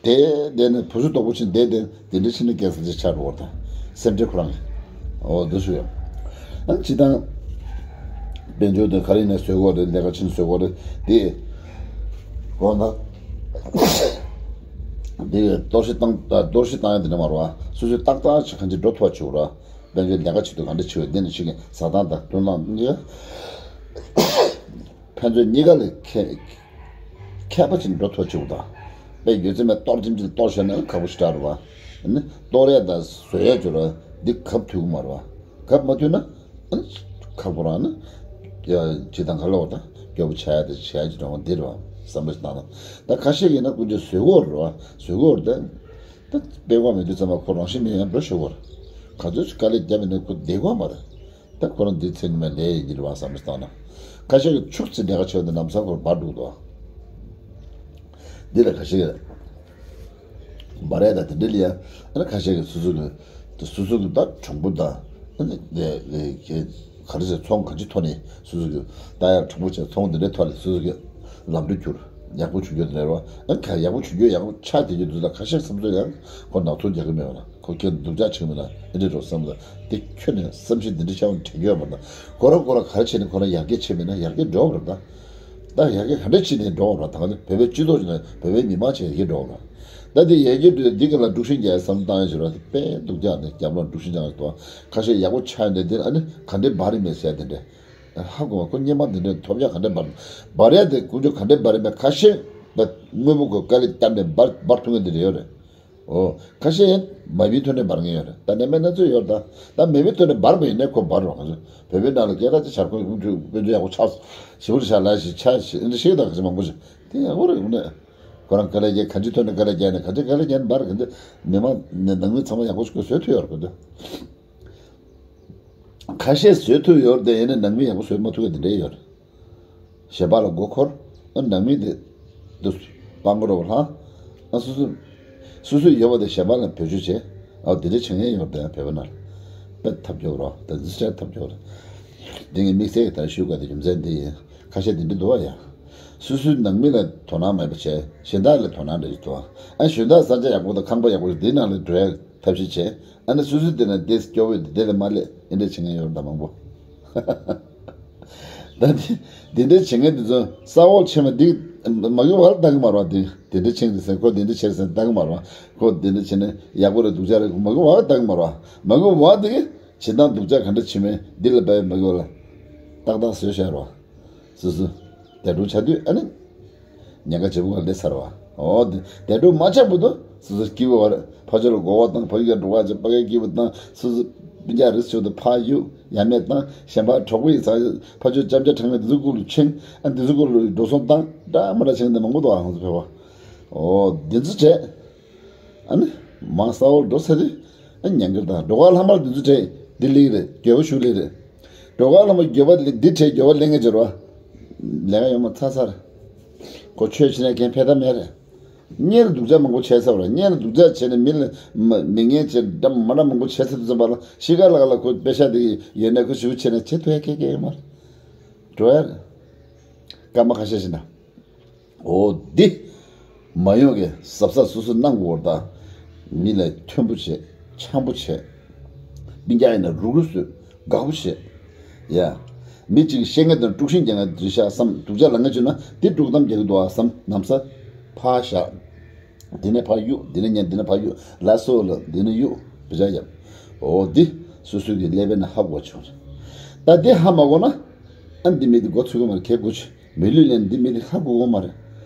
དེ་དེ་ནས་བུ་ཚ་དོག་པོ་ཕྱིན་དེ་དེ་དེ་འདྲ་ཕྱིན་ན་ཀན་སར་ཅིག་ཆགས་འགྲོ་བར་དང་། སེམས་ཁྲལ་ཁོ་རང་གི། འོ་འདི་ཞུ་ཡ། ཨ་སྤྱི་བཏང་། དཔལ་འབྱོར་དེ་ག་རེ་ནས་བཟོས་དགོས་རེད་ལས་ཀ་ཕྱིན་བཟོས་དགོས་རེད་དེ། འོ་ན། དེ་གཏོར་བཤིག་བཏང་གཏོར་བཤིག་བཏང་ཡ་དེ་འདྲ་མ་རེད་བ། སོ་སོས་ཏག་ཏག་ཅིག་གང་ཅི་འགྲོ་ཐུབ་པ་བྱེད་དགོས་རེད། དཔལ་འབྱོར་ལས་ཀ་བྱེད་དུས་གང་འདྲ་བྱེད་འོས་འདི་ནི་ཕྱི་གི་ཟ་སྟངས་དང་འཐུང་སྟངས་གཉིས་ཀ་ཕན་ཚུན་གཉིས་ཀ་ལ་ཁྱད་ཁྱད་པར་ཅན་འགྲོ་ཐུབ་ཆེ་བོ་དང་། དཔེ་ཡོད་ཚད་མེད་གཏོར་ཅིམ་ཅིམ་གཏོར་བྱས་ན་ཁག་པོ་ཞེ་དྲག་རེད་བ། ནི་གཏོར་ཡ་དང་བཟོ་ཡ་སྦྱོར་བ་འདི་གབ་ཐུབ་ཀྱི་མ་རེད་བ། གབ་མ་ཐུབ་ན་ཁག་པོ་རང་ནི་ཇི་དང་ག་ལོག་དང་སྐྱོ་པོ་ཆགས་ཡ་དང་བྱེད་ཡ་ཅིག་འདྲ་བ་འདི་རེད་བ། བསམ་བློ་ཞིག་བཏང་ན་ད་ཁ་ཤས་ཀྱིས་ན་ཀུན་སྤྱོད་བཟོ་གི་ཡོད་རེད་བ། བཟོ་གི་ཡོད་རེད་དེ། ད་དཔེ་བ་མེད་དུས་ཙམ་པ་ཁོ་རང་བཞིན་མེད་ཡང་འགྲོ་ཤོར་བར། ག་ཚོད་ཅིག་དཀའ་ལས་བརྒྱབ་ཡིན་ན་ཁོ་བདེ་བ་མ་རེད། ད་ཁོ་རང་འདི་ཚེ་ཉི་མ་ལས་ཡིན་གྱི་རེད་བ་བསམ་བློ་བཏང་ན། ཁ་ཤས་ཀྱིས་ཕྱུགས་ཚེ་འབྲས་ཁ་ཆེ་བ་འདི་ལམ་སང་ཁོར་འབར་འདུག་དོ། འདི་ལ་ཁ་ཤས་ཀྱིས་འབར་ཡ་ད་དེ་འདྲ་ལ་ཡ། ཨ་ནི་ཁ་ཤས་ཀྱིས་སོ་སོ་གི་སོ་སོ་གི་ད་གྲུང་པོ་དང་། ཨ་ནི་ག་རེ་ཟེར་ཚོང་གང་ཅི་ཐོག་ནས་སོ་སོ་གི་ད་ཡ་གྲུང་པོ་བྱས་ཚོང་འདི་འདྲའི་ཐོག་ནས་སོ་སོ་གི་ལམ་འགྲོ་རྒྱུར་ཡག་པོ་བྱུང་རྒྱུ་དེ་རེད་བ། ཨ་ནི་ཁ་ཡག་པོ་བྱུང་རྒྱུ་ཡག་པོ་ཆགས་བསྡད་རྒྱུ་འདི་ལ་ཁ་ཤས་བསམ་ཚུལ་ཡང་ཁོ་ནག་ཚོ་རྒྱག་གི་མེད་བ་ན། ཁོ་སྐད་སྡུག་ཅག་ཆེ་མིན་ན་ཨེ་འདྲ་འགྲོ་བསམ་ལ། དེ་ཁྱོད་ནས་བསམ་ཤེས་འདི་འདྲ་ཤར་བ་དྲན་རྒྱུ་ཡོད་མ་རེད། ཁོ་རང་ཁོ་རང་ག་རེ་བྱས་ནས་ཁོ་རང་ཡར་རྒྱས་ཆེ་མིན་ན་ཡར་རྒྱས་འགྲོ་བ་རེད་ད། ད་ཡར་རྒྱས་ག་འདྲ་བྱས་ནས་འགྲོ་བ་རེད། ད་ག་ཚོད་བོད་པའི་སྤྱི་ཚོགས་ཀྱི་ནང་བོད་པའི་མི་མང་ཆེ་ཡར་རྒྱས་འགྲོ་བ་རེད། ད་དེ་ཡར་རྒྱས་འགྲོ་དེ་ག་ལ་དཀྲུག་ཤིང་རྒྱག་ཡ་བསམ་བཏང་ཡ་ཞིག་རེད། དཔེ་སྡུག་ཅག་ནས་རྒྱབ་ལོག་དཀྲུག་ཤིང་རྒྱག་ཡ་ཞིག་འདུག་ཁ་ཤས་ཡག་པོ་ཆགས་ཡོང་དེ་དེ་ཨ་ནི་ག་འདྲས་འབར་རིན་མེད་ཟེར་ཡ་དེ་འདྲས། ཧ་གོ་བ་ཁོ་སྙེ་མ་དེ་འདྲས་ཐོབ་ཡ་ག་འདྲས་འབར། འབར་ཡ་དེ་ཀུན་སྤྱོད་ག་འདྲས་འབར་རིན་མེད་ཁ་ཤས་པ་དངོས་པོ་ཁོ་དཀའ་ལས་བརྒྱབ་ནས་འབར་འབར་ཐུབ་མཁན་དེ་འདྲས་ཡོད་རེད། ཨོ། ཁ་ཤས་ཡང་མ་བིའི་ཐོག་ནས་འབར་མཁན་ཡོད་རེད། ད་ནད་མེད་སྣ་ཚོགས་ཡོད་རེད་ད། ད་མེ་བིའི་ཐོག་ནས་འབར་བ་ཡིན་ནའི་ཁོ་འབར་རོགས་ཟེར། བོད་པའི་ནང་ལ་སྐད་གྲགས་ཅིག་ཆགས་ཁོ་དཔལ་འབྱོར་ཡག་པོ་ཆགས། ཞི་བོ་ཆགས་ལ་ཞིག་ཆགས་ཞིག་འདི་ཤེས་ད་ག་ཅི་མང་པོ་ཞིག་དེ་ཡག་པོ་རེད་ངོ་ནས། ཁོ་རང་དཀའ་ལས་རྒྱག་གང་ཅི་ཐོག་ནས་དཀའ་ལས་རྒྱག་ནས་གང་ཅི་དཀའ་ལས་རྒྱག་ནས་འབར་གི་འདི། མི་མང་ནང་མི་ཚང་མ་ཡག་པོ་ཞིག་ཁོ་བཟོས་ཐུབ་ཡོད་རེད་ཁོ་འདི། ཁ་ཤས་བཟོས་ཐུབ་ཡོད་རེད་དེ་ཡིན་ནའི་ནང་མི་ཡག་པོ་བཟོས་མ་ཐུབ་པ་འདི་འདྲས་ཡོད་རེད། གཞན་པ་ལ་མགོ་འཁོར། ཨ་ནང་མི་དེ་དུ་སྤང་གི་རོགས་ལྷང་། ཨ་སོ་སོ་སོ་སོའི་ཡོད་པ་དེ་གཞན་པ་ལ་བེད་སྤྱོད་བྱེད། ཨ་དེ་འདྲ་བྱེད་མཁན་ཡོད་རེད་བོད་པ་ན། དཔེ་ཐབས་སྐྱོ་རོགས་དེ་འཛི་སྤྲད་ཐབས་སྐྱོ་རེད། དེ་ངས་དམིགས་བསལ་གྱི་ད་ཞུ་དགོས་དེ་རྒྱུ་མཚན་འདི་ཡིན། ཁ་ཤས་དེ་འདྲ་འདུག་བ་ཡ། སོ་སོའི་ནང་མི་ལ་དོ་སྣང་མེད་པ་བྱས་གཞན་དག་ལ་དོ་སྣང་འདྲ་ཞིག་འདུག་ཨ་གཞན་དག་ས་ཆ་ཡག་པོ་དང་ཁང་པ་ཡག་པོ་ཞིག་འདི་ནང་ལ་འགྲོ་ཡ་ཐབས་ཤེས་བྱས། ཨ་ནི་སོ་སོའི་དེ་ན་དེ་སྐྱོ་བོས་དེ་ལས་མ་སླེབས་ཨེ་འདྲ་བྱེད་མཁན་ཡོད་རེད་ད་མང་པོ། ད་དེ་དེ་འདྲ་བྱེད་མཁན་དེ་ཚོ་ས་འོག་ཆེན་མོ་འདི་མ་གི་བར་ལྟ་གི་མ་རེད་བ། དེ་དེ་འདྲ་བྱེད་འདི་ཟེར་ཁོ་དེ་འདྲ་བྱེད་ཟེར་ལྟ་གི་མ་རེད་བ། ཁོ་དེ་འདྲ་བྱེད་ནས་ཡག་པོ་རེད་སྡུག་ཅག་རེད་མ་གི་བར་ལྟ་གི་མ་རེད་བ། མ་གི་བར་དེ་གི་བྱེད་སྟངས་སྡུག་ཅག་ག་འདྲ་བྱེད་མིན་འདི་ལ་བབས་མ་གི་བར་ལ་ཏག་ཏག་བཟོས་བཞག་རེད་བ། སོ་སོ། དལ་འགྲོ་ཆགས་དུས་ཨ་ནི། ཉེན་ཁ་ཆེ་པོ་ག་སླེབས་ཚར་བ། འོ་དེ་དལ་འགྲོ་མ་ཆགས་བར་དུ་སོ་སོ་སྐྱིད་པོ་བར་ཕ་ཆོས་ལ་གོ་བ་དང་ཕ་གི་འགྲོ་བ་ཆེ་ཕ་གི་སྐྱིད་པོ་དང་སོ་སོ་ སྤུན་ཀྱག་རིགས་ཚོ་དེ་ཕར་གཡུག་ཡ་མེད་བཏང་། གཞན་པ་གྲོགས་པོ་ཡི་ཚ་ཕ་ཆོས་ལྕམ་ཆ་ཁྲང་མེད་དེ་ཚོ་སྐོར་ལ་ཆེན། ཨ་འདི་ཚོ་སྐོར་ལ་འགྲོ་སོང་བཏང་། འདྲ་མི་འདྲ་ཆེན་དེ་མང་པོ་འདུག་ཨ་ང་ཚོ་བོད་པ། ཨོ་འདི་ཚོ་བྱས། ཨ་ནི་མང་ས་འོག་འགྲོ་ཚར་དུས། ཨ་ཉན་གི་རེད། ད་འགྲོ་ཁ་ལྷག་མར་འདི་ཚོ་བྱས་འདི་ལེགས་རེད། འགྱོད་པ་ཞུ་ལེགས་རེད། འགྲོ་ཁ་ལྷག་མར་འགྱོད་པ་འདི་བྱས་འགྱོད་པ་ལེན་མཁན་བྱེད་རོགས། ལས་ཀ་ཡོད་མ་ཚར་ཚར། ཁོ་ཆོས་བྱེད་ན་ཁན་ཕན་ཐོགས་མེད་རེད། གཉེན་སྡུག་ཅག་མང་པོ་བྱས་ཚར་བ་རེད། གཉེན་སྡུག་ཅག་བྱས་ནས་མི་ལ་མ་མི་ངན་བྱས་འདྲ་མ་འདྲ་མང་པོ་བྱས་ཚར་དུས་ཙམ་པ་ལ་གཤིས་ཀ་ལ་ལ་ཁོ་པེ་ཤ་དེ་ཡོད་ན་ཁོ་ཞུ་བྱས་ན་བྱེད་ཐུབ་ཡ་ཁེ་ཁེ་ཡོད་མ་རེད། འགྲོ་ཡ་རེད། སྐར་མ་ཁ་ཤས་ཤིག་ན། འོ་འདི། མ་ཡོང་གི་གཟབ་གཟབ་སོ་སོ་གནང་དགོས་རེད་ད། མི་ལ་མཐོན་པོ་བྱེད། འཆམ་པོ་བྱེད། སྤུན་ཀྱག་ཡིན་ན་རུག་རུག་བཟོས། དགའ་པོ་བྱེད། ཡ། མི་གཅིག་གིས་བཤད་མཁན་དང་དཀྲུག་ཤིང་རྒྱག་མཁན་འདྲ་ཤག་བསམ། སྡུག་ཅག་ལབ་མཁན་བྱུང་ན་འདི་དཀྲུག་གཏམ་རྒྱག་གི་འདུག་ཨ་བསམ། ནམ་ས་ཕར་བཞག་འདི་ནས་ཕར་གཡུག་འདི་ནས་ཉན། འདི་ནས་ཕར་གཡུག་ལ་སོ་ལ་འདི་ནས་གཡུག་བུ་ཅག་ཡབ། འོ་འདི་སོ་སོ་གི་ཀླད་པའི་ནང་ཧ་གོ་བྱུང་། ད་འདི་ཧ་མ་གོ་ན། ཨ་འདི་མི་འདི་མགོ་ཚོས་གི་མ་རེད། གལ་དགོས་ཆེ། མི་ལུས་ལེན་འདི་མི་འདི་ཧ་གོ་གི་མ་རེད།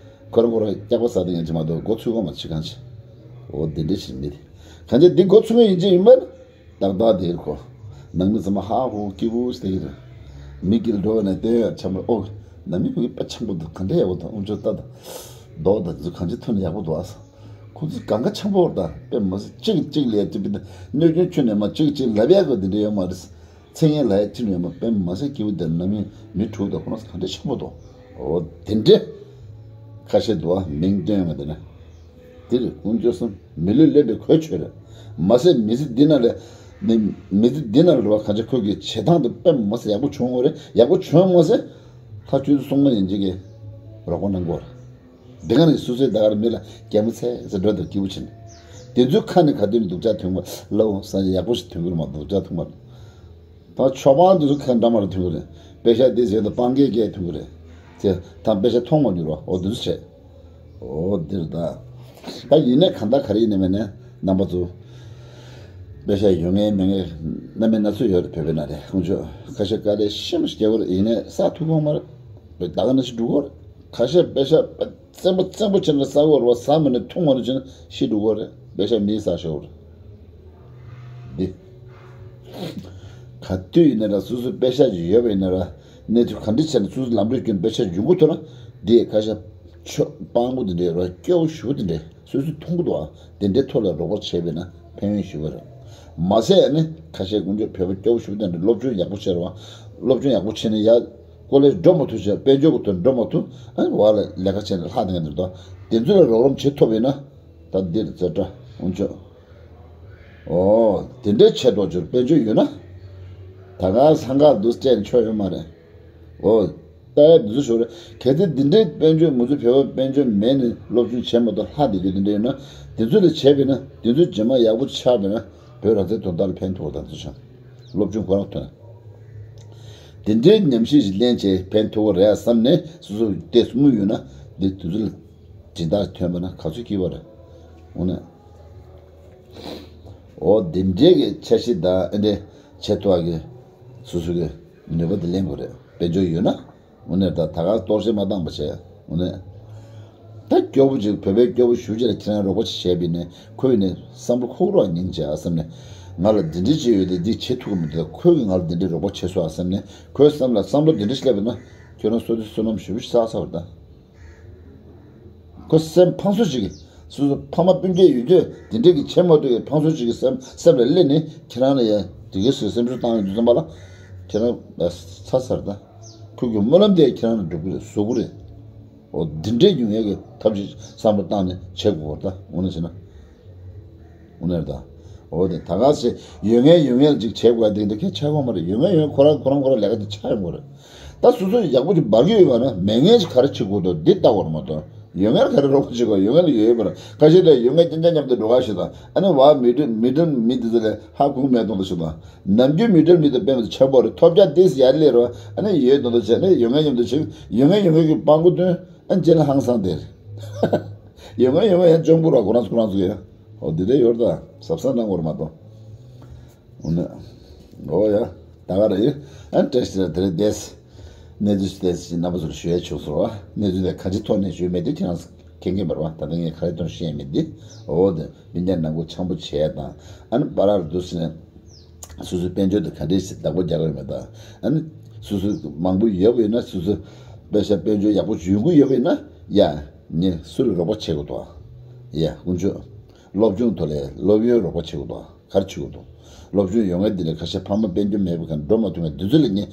ཁོ་རང་ཁོ་རང་སྐྱག་པ་ཟ་དེ་ཡང་ཅི་མ་གཏོགས་མགོ་ཚོས་གི་མ་རེད། ཅི་གང་ཆེ། འོ་འདི་འདྲ་ཞིག་མི་འདི་གང་ཆེ། འདི་མགོ་ཚོས་གི་ཡིན་ཅི་ཡིན་མ་རེད། ཏག་ཏག་དེ་རེད་ཁོ། ནང་མི་ཚང་མ་ཧ་ཧུ་སྐྱིད་པོ་ཞིག་དེ་གི་རེད། མི་དཀྱིལ་འགྲོ་བ་ནས་བསྟན་ཡོད་ཆ་མ་ཨོ། ནང་མི་ཕ་གི་དཔེ་འཆམ་པོ་འདུག་ག་འདྲ་ཡག་པོ་འདུག་དབུ་མཆོག་ལྟ་དང་། མདོག་དང་འཛུ་གང་ཅི་ཐོན་ན་ཡག་པོ་འདུག་ཨ། ཁོ་ཚོ་གང་ག་འཆམ་པོ་བར་དང་དཔེ་མ་སྲིད་གཅིག་གཅིག་ལས་ཅི་པི་ད་གནོད་སྐྱོན་ཁྱོན་ནས་མ་གཅིག་གཅིག་ལབ་ཡག་གི་འདི་འདྲ་ཡོད་མ་རེད། མཚན་སྙན་ལ་ཡ་ཅི་ནས་མ་དཔེ་མ་སྲིད་སྐྱིད་པོ་དེར་ན་མི་མི་དྲུག་དང་ཁོ་རང་ག་འདྲ་ཆེན་པོ་དང་། འོ་དེ་འདྲ་ཁ་ཤས་འདུག་ཨ། མིང་སྟོན་ཡོང་བ་དེ་ན། དེ་རེད་དཀོན་མཆོག་གསུམ། མི་ལུས་ལེན་པའི་གོ་ཆོད་རེད། མ་ཟད་མི་ཚེ་འདི་ན་ལས་ནི་མི་ཚེ་འདི་ན་ལས་བ་ག་ཆེ་ཁོ་གི་བྱེད་སྟངས་དེ་དཔེ་མ་སྲིད་ཡག་པོ་བྱུང་བ་རེད། ཡག་པོ་བྱུང་མ་ཟད་ཐག་ཆོད་སོང་མ་ཡིན་ཅིག་གི་རོགས་པ་གནང་དགོས་རེད། འདི་ག་ནས་སུ་སུའི་ད་གར་མི་ལ་རྒྱལ་མོ་ཚེ་ཟེར་འགྲོ་དང་སྐྱིད་པོ་ཕྱིན། དེ་ཚོའི་ཁ་ནས་ག་དུས་ནས་སྡུག་ཅག་ཐོན་པ་ལ་འོ་ས་ཡག་པོ་ཞིག་ཐོན་གི་རེད་མ་གཏོགས་སྡུག་ཅག་ཐོན་པ་རེད། ད་ཆོག་པང་དེ་ཚོ་ཁ་འདྲ་མ་རེད་ཐོན་གི་རེད། པེ་ཤ་དེ་ཟེར་དང་སྤང་སྐད་སྐད་ཐོན་གི་རེད། དེ་ད་པེ་ཤ་མཐོང་མ་མྱོང་རོ་འོ་དེ་ཚོ་བྱས། འོ་འདིར་ད། ད་ཡིན་ནའི་གང་ལྟར་ག་རེ་ཡིན་ནའི་མིན་ནའི་རྣམ་པ་ཚོ། པེ་ཤ་ཡོད་མཁན་མེད་མཁན་རྣམ་པ་སྣ་ཚོགས་ཡོད་རེད། བོད་པའི་ནང་ལ་ཁོང་ཚོ་ཁ་ཤས་དཀའ་ལས་ཤི་མ་ཤི་རྒྱག་གི་རེད། ཡིན་ནའི་ས་ཐུག་གོ་མ་རེད། བོད་ད་ག་ནང་བཞིན་འགྲོ་གི་རེད། ཁ་ཤས་པེ་ཤ་བཙན་པོ་བཙན་པོ་བྱས་ནས་ཟ་གི་རེད་བ། ཟ་མ་ནས་འཐུང་མ་ནས་བྱས་ན་ཤི་འགྲོ་གི་རེད། པེ་ཤ་མིས་ཟ་ཤོར་རེད། འདི། ག་དུས་ཡིན་ན་ར་སོ་སོ་པེ་ཤ་ཅིག་ཡོད་པ་ཡིན་ན་ར། གནས་ཚུལ་ག་འདྲ་བྱས་ན་སོ་སོ་ལམ་འགྲོ་སྐྱོན་པེ་ཤ་ཡོང་གི་ཐུབ་ན། འདི་ཁ་ཤས་ཆོ་སྤང་པོ་འདི་འདྲའི་ར་སྐྱོ་བོ་ཞུ་འདི་འདྲའི་སོ་སོས་མཐོང་གི་འདུག་ཨ། འདི་འདྲའི་ཐོག་ལ་རོགས་པ་བྱས་པས་ན་ཕན་ཡོན་ཞུ་བ་རེད། མ་ཟད་ནི་ཁ་ཤས་དཀོན་མཆོག་བོད་པ་སྐྱོ་བོ་ཞུ་འདི་འདྲ་སློབ་སྦྱོང་ཡག་པོ་བྱས་ར་བ། སློབ་སྦྱོང་ཡག་པོ་བྱས་ནས་ཡ་ཀོ་ལེ་འགྲོ་མ་ཐུབ་བྱས་དཔལ་འབྱོར་གྱི་ཐོག་འགྲོ་མ་ཐུབ་ཨ་བ་ལ་ལས་ཀ་བྱས་ནས་ལྷག་འདི་འདྲ་འདུག་དེ་ཚོ་ལ་རོགས་རམ་བྱེད་ཐུབ་པས་ན། ད་འདིར་ཛ་དྲག་འོང་ཆོག་ཨོ། དེ་འདྲའི་ཆེད་དུ་འབྱོར་དཔལ་འབྱོར་ཡོད་ན། ད་ག་སང་ག་འདུག་སྤྲད་ཆོག་ཡོད་མ་རེད། ཨོ། ད་འདི་ཚོ་ཞོར་གལ་ཏེ་འདི་འདྲའི་དཔལ་འབྱོར་མུ་ཚུ་བོད་པ་དཔལ་འབྱོར་མེད་ནས་སློབ་སྦྱོང་བྱས་མ་གཏོགས་ལྷག་བསྡད་རྒྱུ་དེ་འདྲ་ཡོད་ན། དེ་ཚོ་ལ་བྱས་པས་ན་དེ་ཚོ་རྗེས་མ་ཡག་པོ་ཆགས་པས་ན་བོད་རང་བཙན་དོན་དག་ལ་ཕན་ཐོགས་དང་ཚོ་བྱུང་། སློབ་སྦྱོང་ཁོ་རང་ཐོན། དེ་འདྲའི་ཉམས་ཞིབ་ཞིག་ལེན་བྱས་ཕན་ཐོགས་རེད་བསམ་ནས་སོ་སོ་དེ་དངུལ་ཡོད་ན་འདི་དེ་ཚོ་ལ་སྦྱིན་བདག་ཐོན་པ་ན་ག་ཚོད་སྐྱིད་པ་རེད། འོ་ན། འོ་འདི་འདྲའི་གི་འཆར་གཞི་དང་ཨེ་འདྲའི་བྱེད་ཐུབ་པ་གི་སོ་སོ་གི་ནུས་པ་དེ་ལེན་དགོས་རེད། དཔལ་འབྱོར་ཡོད་ན། འོ་ན་ད་ད་ག་གཏོར་བཤིག་མ་བཏང་པ་བྱས། འོ་ན། ད་སྐྱོ་པོ་ཅིག་བོད་པའི་སྐྱོ་པོ་ཞུ་ཅིག་ལ་ཁྱེད་རང་རོགས་པ་ཅིག་བྱས་པ་ཡིན་ན་ཁོས་ནི་བསམ་བློ་འཁོར་རོགས་སྙིང་རྗེ་ཨ་བསམ་ནས། ང་ལ་འདི་འདྲ་ཅིག་ཡོད་དེ་འདི་བྱེད་ཐུབ་ཀྱི་མི་འདུག་ཁོས་ཀྱིས་ང་ལ་འདི་འདྲའི་རོགས་པ་བྱེད་སོང་ཨ་བསམ་ནས་ཁོའི་བསམ་ལ་བསམ་བློ་འདི་འདྲ་ཞིག་སླེབས་པ་ན་ཁྱོད་རང་བསོད་བདེ་བསོད་ནམས་ཞེ་པོ་ཅིག་བསགས་ཚར་བ་དང་། ཁོ་སེམས་ཕངས་སོ་ཅིག་གིས། སོ་སོ་ཕ་མ་སྤུན་ཀྱག་ཡོད་དུས་དེ་འདྲས་ཀྱི་བྱེད་མ་ཐུབ་ཀྱི་ཕངས་སོ་ཅིག་གི་སེམས་སེམས་ལ་སླེབས་ནས་ཁྱེད་རང་ལ་ཡ་དེ་གའི་སེམས་ཤུགས་བཏང་ཡོང་དུས་ཙམ་པ་ལ་ཁྱེད་རང་ཚར་ཚར་ད། ཁོ་གི་སྨོན་ལམ་དེ་ཁྱེད་རང་ལ་འགྲུབ་ཀྱི་རེད་བཟོ་གི་རེད། འོ་འདི་འདྲས་ཡོང་ཡས་ཀྱི་ཐབས་ཤེས་བསམ་བློ་བཏང་ནས་བྱེད་དགོས་པར་ད་འོ་ན་བྱས་ན། དངོས་གནས་རེད་ད། འོ་དེ་ད་ག་ཟེ་ཡོད་ངེས་ཡོད་ངེས་ལ་ཅིག་བྱེད་དགོས་དེ་འདྲ་གལ་ཆགས་ཡོད་མ་རེད། ཡོད་ངེས་ཡོད་ངེས་ཁོ་རང་ཁོ་རང་ཁོ་རང་ལས་ཀ་དེ་ཆགས་ཡོང་གི་རེད། ད་སོ་སོ་ཡག་པོ་ཅིག་འབར་གྱི་ཡོད་པ་ན་མེད་ངེས་ཅིག་ག་རེ་བྱེད་དགོས་འདུག་འདི་ལྟ་བར་མ་གཏོགས་ཡོད་ངེས་ལ་ག་རེ་རོགས་པ་བྱེད་དགོས། ཡོད་ངེས་ལ་ཡོད་ཡོད་པ་རེད། ཁ་ཤས་དེ་ཡོད་ངེས་རྐྱང་རྐྱང་མཉམ་དུ་འགྲོ་ག་ཞིག་དང་ཨ་ནི་བ་མི་འགྲིམ་མི་འགྲིམ་མི་འདི་ཚོ་ལས་ཧ་གོ་མེད་གཏོང་དུ་ཞིག་དང་ནམ་རྒྱུན་མི་འགྲིམ་མི་དང་དཔེ་མི་ཚོ་ཆགས་པོ་རེད། ཐོབ་རྒྱ་ཏིས་ཡར་ལས་རོ་ཨ་ནི་ཡོད་གཏོང་དུ་བྱས་ནས་ཡོད་ངེས་མཉམ་དུ་ཕྱིན་ཡོད་ངེས་ཡོད་ངེས་ཀྱི་སྤང་གོ་དོན། ཨ་ནི་རྗེས་ལ་ཧང་སང་དེར། ཡོང་ང་ཡོང་ང་ཡང་ཅོང་པུ་ར་ཁོ་རང་ཚོ་ཁོ་རང་ཚོ་ཡ། འོ་འདི་འདྲ་ཡོད་ད། ཟབ་ས་གནང་བར་མ་གཏོགས། འོ་ན། འོ་ཡ། ད་ག་རེ་ཡིན། ཨ་ནི་བཀྲ་ཤིས་དེ་རེད་དེས། གནས་ཚུལ་དེ་ཞིག་རྣམ་པ་ཚོར་ཞུ་ཡ་བྱུང་སོང་བ། གནས་ཚུལ་དེ་ག་ཅི་ཐོག་ནས་ཞུས་མེད་དུས་ཁྱེད་རང་མཁྱེན་གྱི་མ་རེད་བ། ད་ལྟ་ངས་ག་རེ་ཐོག་ནས་ཤེས་མེད་དུས། འོ་དེ་མི་འདྲ་ནང་ཁུལ་འཆམ་པོ་བྱས་དང་། ཨ་ནི་པ་རར་འདུག་ཟེར་ནས། སོ་སོའི་དཔལ་འབྱོར་དེ་ག་འདྲས་ཞིག་བདག་པོ་རྒྱག་གི་ཡོད་མེད་དང་། ཨ་ནི་སོ་སོའི་མང་པོ་ཡོད་པ་ཡིན་ན། སོ་སོའི་པེ་ཤ་དཔལ་འབྱོར་ཡག་པོ་ཡོང་གི་ཡོད་པ་ཡིན་ན། ཡ། ངས་སུ་ལ་རོགས་པ་བྱེད་དགོས་འདུག། ཡ། དཀོན་མཆོག་སློབ་སྦྱོང་ཐོག་ལ་སློབ་ཡོན་རོགས་པ་བྱེད་དགོས་འདུག། ག་རེ་བྱེད་དགོས་འདུག། སློབ་སྦྱོང་ཡོད་མཁན་འདི་ལ་ཁ་ཤས་ཕ་མ་དཔལ་འབྱོར་མེད་པའི་ཁར་འགྲོ་མ་ཐུབ་མཁན་འདི་ཚོ་ལ་ངས་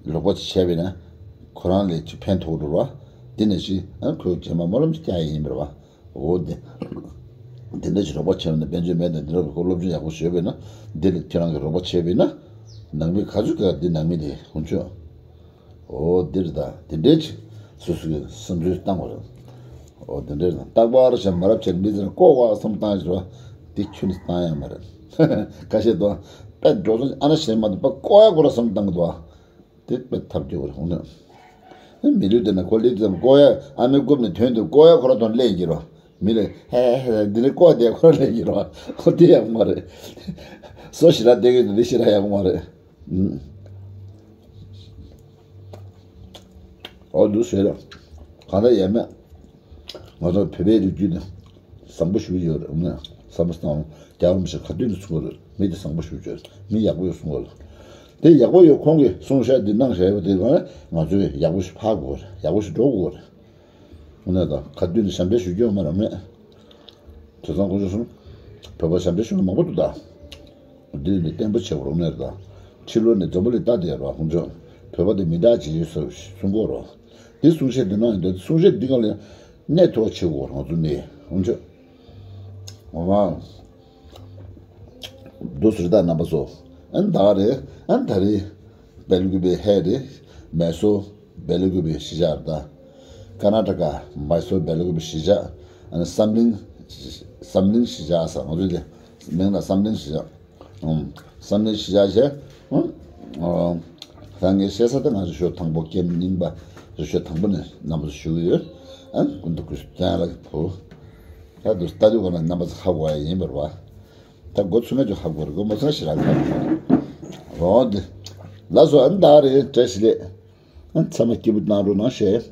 རོགས་པ་བྱས་པ་ཡིན་ན། ཁོ་རང་ལ་ཅིག་ཕན་ཐོགས་འགྲོ་ར། དེ་ནས་ཅིག་ཨ་ཁོས་རྗེས་མ་སྨོན་ལམ་ཅིག་རྒྱག་ཡ་ཡིན་པ་རེད་བ། འོ་དེ། དེ་འདྲ་ཞིག་རོགས་པ་བྱས་པ་ན། དཔལ་འབྱོར་མེད་ན་འདི་འདྲ་ཁོ་སློབ་སྦྱོང་ཡག་པོ་ཞུས་པས་ན། འདི་ལ་ཁྱེད་རང་གིས་རོགས་པ་བྱས་པས་ན། ནང་མི་ག་ཚོད་ག་འདི་ནང་མི་དེ་ཧུན་ཆོས། འོ་འདིར་ད་དེ་འདྲའི་ཅིག་སོ་སོའི་སེམས་ཚུལ་བཏང་བ་རེད། འོ་དེ་འདྲའི་ད་རྟག་པར་བྱས་མ་རབས་བྱས་མི་ཚེ་ལ་ལྐོག་བ་བསམ་བཏང་ཞིག་ར། དེ་ཁྱོན་ནས་བཏང་ཡ་མ་རེད། ཁ་ཤས་དང་དཔེ་འགྲོ་སོང་ཨ་ན་བྱས་མ་འདུག་པ། ལྐོག་ཡ་ཁོ་ར་བསམ་བཏང་གི་འདུག་ཨ། དེ་དཔེ་ཐབས་སྐྱོ་བོ་རེད། འོ་ན། མི་ལུས་དེ་ན་ཁོ་ལུས་དེ་ལྐོག་ཡ་ཨ་མའི་རྐུབ་ནས་ཐོན་དུས་ལྐོག་ཡ་ཁོ་ར་དང་ལེན་གྱི་རོ། མི་ལས་ཧེ་ཧེ་འདི་ནི་ལྐོག་དེ་ཁོ་ར་ལེན་གྱི་རོ། ཁོ་དེ་ཡག་མ་རེད། སོ་ཞི་ར་དེ་གི་འདི་ཞི་ར་ཡག་མ་རེད། ཨུམ། འོ་འདུག་ཟེར་ར། གང་ལྟར་ཡ་མེད། ང་ཚོ་བོད་པའི་རིགས་རྒྱུད་ནི་བཟང་པོ་ཞིག་ཡོད་རེད། ཨ་ནི་བསམ་བློ་བཏང་། རྒྱལ་བ་རིན་པོ་ཆེ་ཁ་ཐུག་ནས་གསུང་གི་རེད། མི་དེ་བཟང་པོ་ཞིག་ཡོད་རེད། མི་ཡག་པོ་ཡོད་གསུང་གི་རེད། དེ་ཡག་པོ་ཡོད་ཁོང་གིས་གསུང་བཤད་འདི་གནང་བཞག་ཡོད་པ་དེ་ང་ང་ཚོས་ཡག་པོ་ཞིག་ཕར་དགོས་རེད། ཡག་པོ་ཞིག་འགྲོ་དགོས་རེད། ཨ་ནི་ད་ཁ་ཐུག་ནས་ཞབས་འདྲེན་ཞུ་རྒྱུ་ཡོད་མ་རེད། མེད། དེང་སང་ཁོང་ཚོ་གསུང་། བོད་པ་ཞབས་འདྲེན་ཞུ་མཁན་མང་པོ་འདུག་ད། འདི་ནི་བརྟན་པོ་བྱེད་དགོས་རེད། ད་ཕྱི་ལོགས་ནས་འཛམ་བུ་གླིང་ལྟ་བསྡད་རོགས། ཁོང་ཚོས་བོད་པ་དེ་མི་འདྲ་ཅིག་ཡོད་ཟེར་གསུང་གི་ཡོད་རོགས། དེ་གསུང་བཤད་འདི་གནང་ཡོད་དུས། གསུང་བཤད་འདི་སྒང་ལ་གནས་ཐུབ་པ་བྱེད་དགོས་རོགས། ང་ཚོ་ནས་ཁོང་ཚོས་འོ་མ་འདུག་ཟེར། ད་རྣམ་པ་ཚོ། ཨན་ད་རེད། ཨན་ད་རེད། སྦེལ་ཀུ་པེ་ཧེ་རེད། མེ་སོ་སྦེལ་ཀུ་པེ་གཞིས་ཆགས་རེད་ད། ཀར་ན་ཊ་ཀ་མེ་སོ་སྦེལ་ཀུ་པེ་གཞིས་ཆགས། ཨ་ནི་བསམ་གླིང་། བསམ་གླིང་གཞིས་ཆགས་ཟེར། ང་ཚོ་དེ་མིང་ལ་བསམ་གླིང་གཞིས་ཆགས། ཨུམ། བསམ་གླིང་གཞིས་ཆགས་བྱས། ཨུམ། ཨོ། ད་ངས་བཤད་ས་དེ་ང་རི་ཤོ་དང་པོ་སྐྱེ་རྙིང་པ་རི་ཤོ་དང་པོ་ནས་རྣམ་པ་ཚོ་ཞུ་གི་ཡོད། ཨ་ཀུན་ཏུ་ཀུན་ཏུ་ལ་གི་བུ། ད་དུ་ལྟ་དུས་ག་ན་རྣམ་པ་ཚོ་ཧ་གོ་ཡ་ཡིན་པར་བ། ད་འགོ་ཚུགས་མཁན་ཚོ་ཧ་གོ་རེད། འགོ་མ་ཚུགས་ཞེ་དྲག་ཧ་གོ་མ་རེད། འོ་དེ། ལགས་སོ། ཨ་ནི་ད་རེད། བཀྲ་ཤིས་བདེ་ལེགས། ཨ་ཚང་མ་སྐྱིད་པོ་གནང་རོགས་གནང་ཞེས།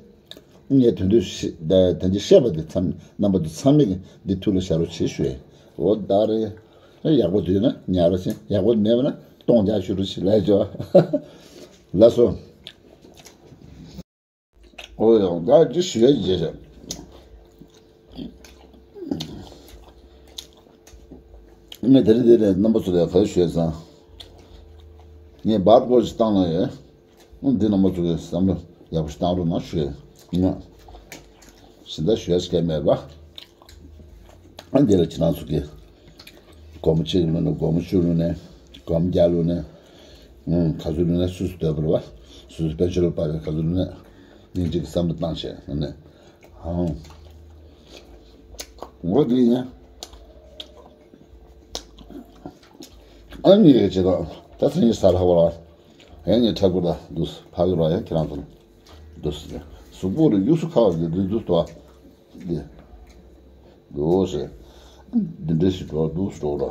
ངས་དོན་དུ་ཤི་ད་དོན་དུ་བཤད་པ་དེ་ཚང་རྣམ་པ་ཚོ་ཚང་མས་འདི་ཐུགས་ལ་བཞག་རོགས་བྱེད་ཞུ་ཡས། འོ་ད་རེད། ཡག་པོ་འདུག་ན་ཉར་རོགས་བྱེད། ཡག་པོ་མེད་པ་ན་སྟོང་རྒྱག་ཞུ་རོགས་བྱེད་ལབ་ཆོག། ལགས་སོ། འོ་ཡང་ད་འདི་ཞུ་ཡས་བྱེད་ཤག། ངས་དེ་རིང་འདི་ནས་རྣམ་པ་ཚོ་ལ་ག་རེ་ཞུ་ཡས་ཟེར་ན། ངས་བར་སྐོར་ཞིག་བཏང་ན་ཡོད། འདི་རྣམ་པ་ཚོ་གིས་བསམ་བློ་ཡག་པོ་ཞིག་བཏང་རོགས་གནང་ཞུ་ཡས། ང་གཞན་དག་ཞུ་ཡས་ཞིག་མེད་པ། ཨ་འདི་ལ་ཁྱེད་རང་ཚོ་གིས་སྒོར་མོ་གཅིག་བླུགས་ནས། སྒོར་མོ་བཅུ་བླུགས་ནས། སྒོར་མོ་བརྒྱ་བླུགས་ནས། ཨང་། ག་ཚོད་བླུགས་ནས་སུས་སུ་འདོད་པ་རེད་པ། སུས་སུ་དཔལ་འབྱོར་ལ་དཔག་པའི་ག་ཚོད་བླུགས་ནས། སྙིང་རྗེ་གི་བསམ་བློ་བཏང་བྱས་ནས། ཨང་། འོ་དེ་ཡིན། ཨ་ནི་ངས་བྱེད་དང་། ད་ཚན་ཉིད་ས་ལྷག་པ་ལ། ཡང་ངས་ཁྲ་གུར་དང་འདུག་ཕ་གི་རོ། ཡང་ཁྱེད་རང་ཚོ་འདུག་ཟེར། གཟུགས་པོ་རུ་གཡུགས་སུ་ཁ་བ་གི་འདི་འདུག་ཏོ། འདི་འདུག་ཟེར། འདི་འདྲ་ཞིག་འགྲོ་འདུག་འགྲོ་རོ།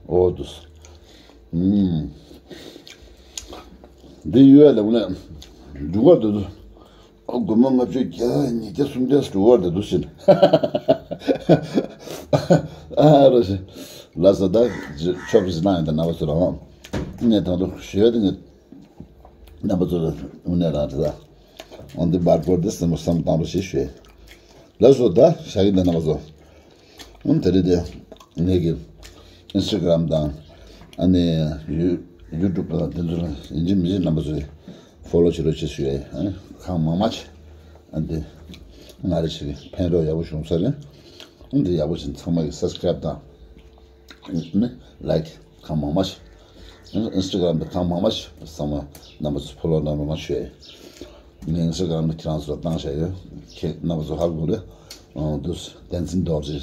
འོ་འདུག་ཟེར། ཨུམ། འདི་ཡོད་ལ་དངོས་གནས་འབྲུ་གར་འདི་འདུག། ཨ་སྒོར་མོ་ལྔ་བཅུ་བརྒྱ་ཉིས་བརྒྱ་སུམ་བརྒྱ་སུ་བར་དུ་འདུག་ཟིན། ཨ་རོ་ཞེ། ལགས་སོ། ད་ཆོག་གི་ཟིན་ན་ཡང་ད་རྣམ་པ་ཚོ་རང་ངས་དང་དུ་ཞུ་ཡ་དེ་ངས་རྣམ་པ་ཚོ་ལ་དངོས་གནས་རང་རེད་ད། འོན་ཏེ་བར་སྐོར་དེ་སེམས་པ་བསམ་བཏང་རོགས་ཞེས་ཞུ་ཡ། ལགས་སོ། ད་བཞག་གི་འདུག་རྣམ་པ་ཚོ། ཨུམ། དེ་རིང་དེ་ངེད་ཀྱི་ཨིན་སི་ཊ་གྷ་རམ་དང་། ཨ་ནི་ཡུ་ཡུ་ཊུབ་དང་དེ་ཚོ་ལ་ཡིན་གཅིག་མིན་གཅིག་རྣམ་པ་ཚོས་ཕོ་ལོ་བྱེད་རོགས་བྱེད་ཞུ་ཡས། ཨ་ནི་གང་མང་མང་བྱེད། ཨ་འདི་ང་རེ་ཞིག་གི་ཕན་ཐོགས་ཡག་པོ་བྱུང་ས་རེད། ཨ་འདི་ཡག་པོ་བྱེད། ཚང་མ་གི་སབ་སི་ཀ་རེབ་དང་ཨ་ནི་ལའིཀ་གང་མང་མང་བྱེད། ཨིན་སི་ཊ་གྷ་རམ་དེ་གང་མང་མང་བྱེད། ཚང་མ་རྣམ་པ་ཚོ་ཕོ་ལོ་གནང་རོགས་གནང་ཞུ་ཡས། ངས་ཨིན་སི་ཊ་གྷ་རམ་ནང་ཁྱེད་རང་ཚོ་ལ་བཏང་བཞག་ཡོད། ཁྱེད་རྣམ་པ་ཚོ་ཧ་གོ་རེད། ཨང་། འདུག་བསྟན་འཛིན་རྡོ་རྗེ།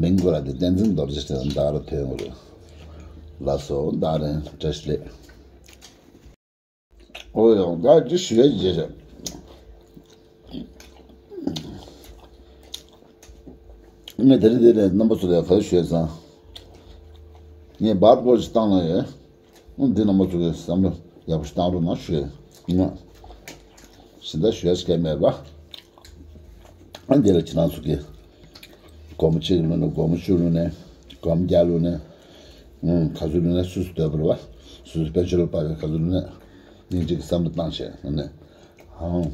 མིང་ཁོ་ར་དེ་བསྟན་འཛིན་རྡོ་རྗེ་ཟེར་ན་ད་ར་ཐོན་ཡོང་རེད། ལགས་སོ། ད་རེད། བཀྲ་ཤིས་བདེ་ལེགས། ཨོ་ཡང་ད་འདི་ཞུ་ཡས་བྱེད་ཤག། ངས་དེ་རིང་འདི་ནས་རྣམ་པ་ཚོ་ལ་ག་རེ་ཞུ་ཡས་ཟེར་ན། ངས་བར་སྐོར་ཞིག་བཏང་ན་ཡོད། འདི་རྣམ་པ་ཚོ་གིས་བསམ་བློ་ཡག་པོ་ཞིག་བཏང་རོགས་གནང་ཞུ་ཡས། ང་གཞན་དག་ཞུ་ཡས་ཞིག་མེད་པ། ཨ་འདི་ལ་ཁྱེད་རང་ཚོ་གིས་སྒོར་མོ་གཅིག་བླུགས་ནས། སྒོར་མོ་བཅུ་བླུགས་ནས། སྒོར་མོ་བརྒྱ་བླུགས་ནས། ཨུམ། ག་ཚོད་ལུས་ན་སུ་སུ་སྡོད་པ་རེད་བ། སུ་སུ་དཔལ་ཆེ་ལོ་པ་རེད། ག་ཚོད་ལུས་ན་སྙིང་རྗེ་གི་བསམ་བློ་བཏང་བྱས་ནས། ཨང་།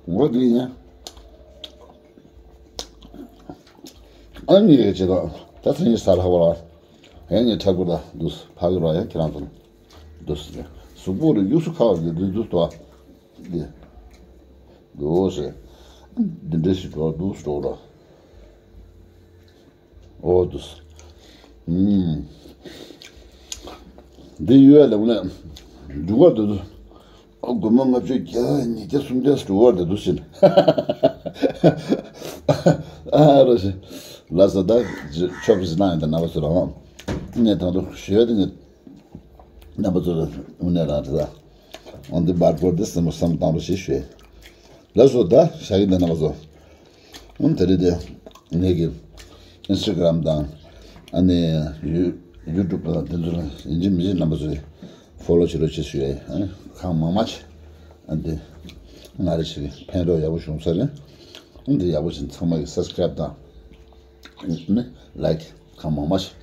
འོ་དེ་ཡིན། ཨ་ནི་ཡི་གེ་ད་ད་ཚན་ཡི་ས་ལྷག་པ་ལ། ཡང་ངས་ཁྲ་གུར་ད་འདུག་ཕ་གི་རོ་ཡང་ཁྱེད་རང་ཚོ་འདུག་གཟུགས་པོ་རེ་གཡུགས་སུ་ཁ་བ་གི་འདུག་འདུག་ཏོ། འདི་འདུག་ཟེར། འདི་འདྲ་ཞིག་འགྲོ་འདུག་འགྲོ་རོ། འོ་འདུག་ཨུམ། འདི་ཡོད་ལ་ངས་འབྱུང་བ་འདུག་ཨ། སྒོར་མོ་ལྔ་བཅུ་བརྒྱ་ཉིས་བརྒྱ་སུམ་བརྒྱ་སུ་བར་དུ་འདུག་ཟིན། ཨ་རོ་ཞེ། ལ་ས་ད་ཆོག་གི་ཟིན་ན་ཡང་ད་ན་བ་ཚོ་རང་། ངས་ད་དུང་ཞུ་ཡ་དེ་ངས་རྣམ་པ་ཚོ་ལ་དངོས་གནས་རང་རེད་ད། འོན་ཏེ་བར་སྐོར་དེ་བསམ་བློ་བསམ་བཏང་རོགས་ཞེས་ཞུ་ཡ། ལགས་སོ། ད་ཞག་གི་འདི་རྣམ་པ་ཚོ། ཨང་། དེ་རིང་དེ་ངེད་ཀྱི་ཨིན་སི་ཊ་གྷ་རམ་དང་ཨ་ནི་ཡུ་ཡུ་ཊུབ་དང་དེ་ཚོ་ལ་ཡིན་གཅིག་མིན་གཅིག་རྣམ་པ་ཚོས་ཕོ་ལོ་བྱེད་རོགས་བྱེད་ཞུ་ཡ་ཡིན། ཨ་ནི་གང་མང་མང་ཞིག་ཨ་འདི་ང་རེ་ཞིག་ཕན་ཐོགས་ཡག་པོ་བྱུང་ས་རེད། ཨ་འདི་ཡག་པོ་བྱུང་། ཚང་མ་གི་སབ་སི་ཀ་རེབ་དང་ཨ་ནི་ལའིཀ་གང་མང་མང་ཞིག་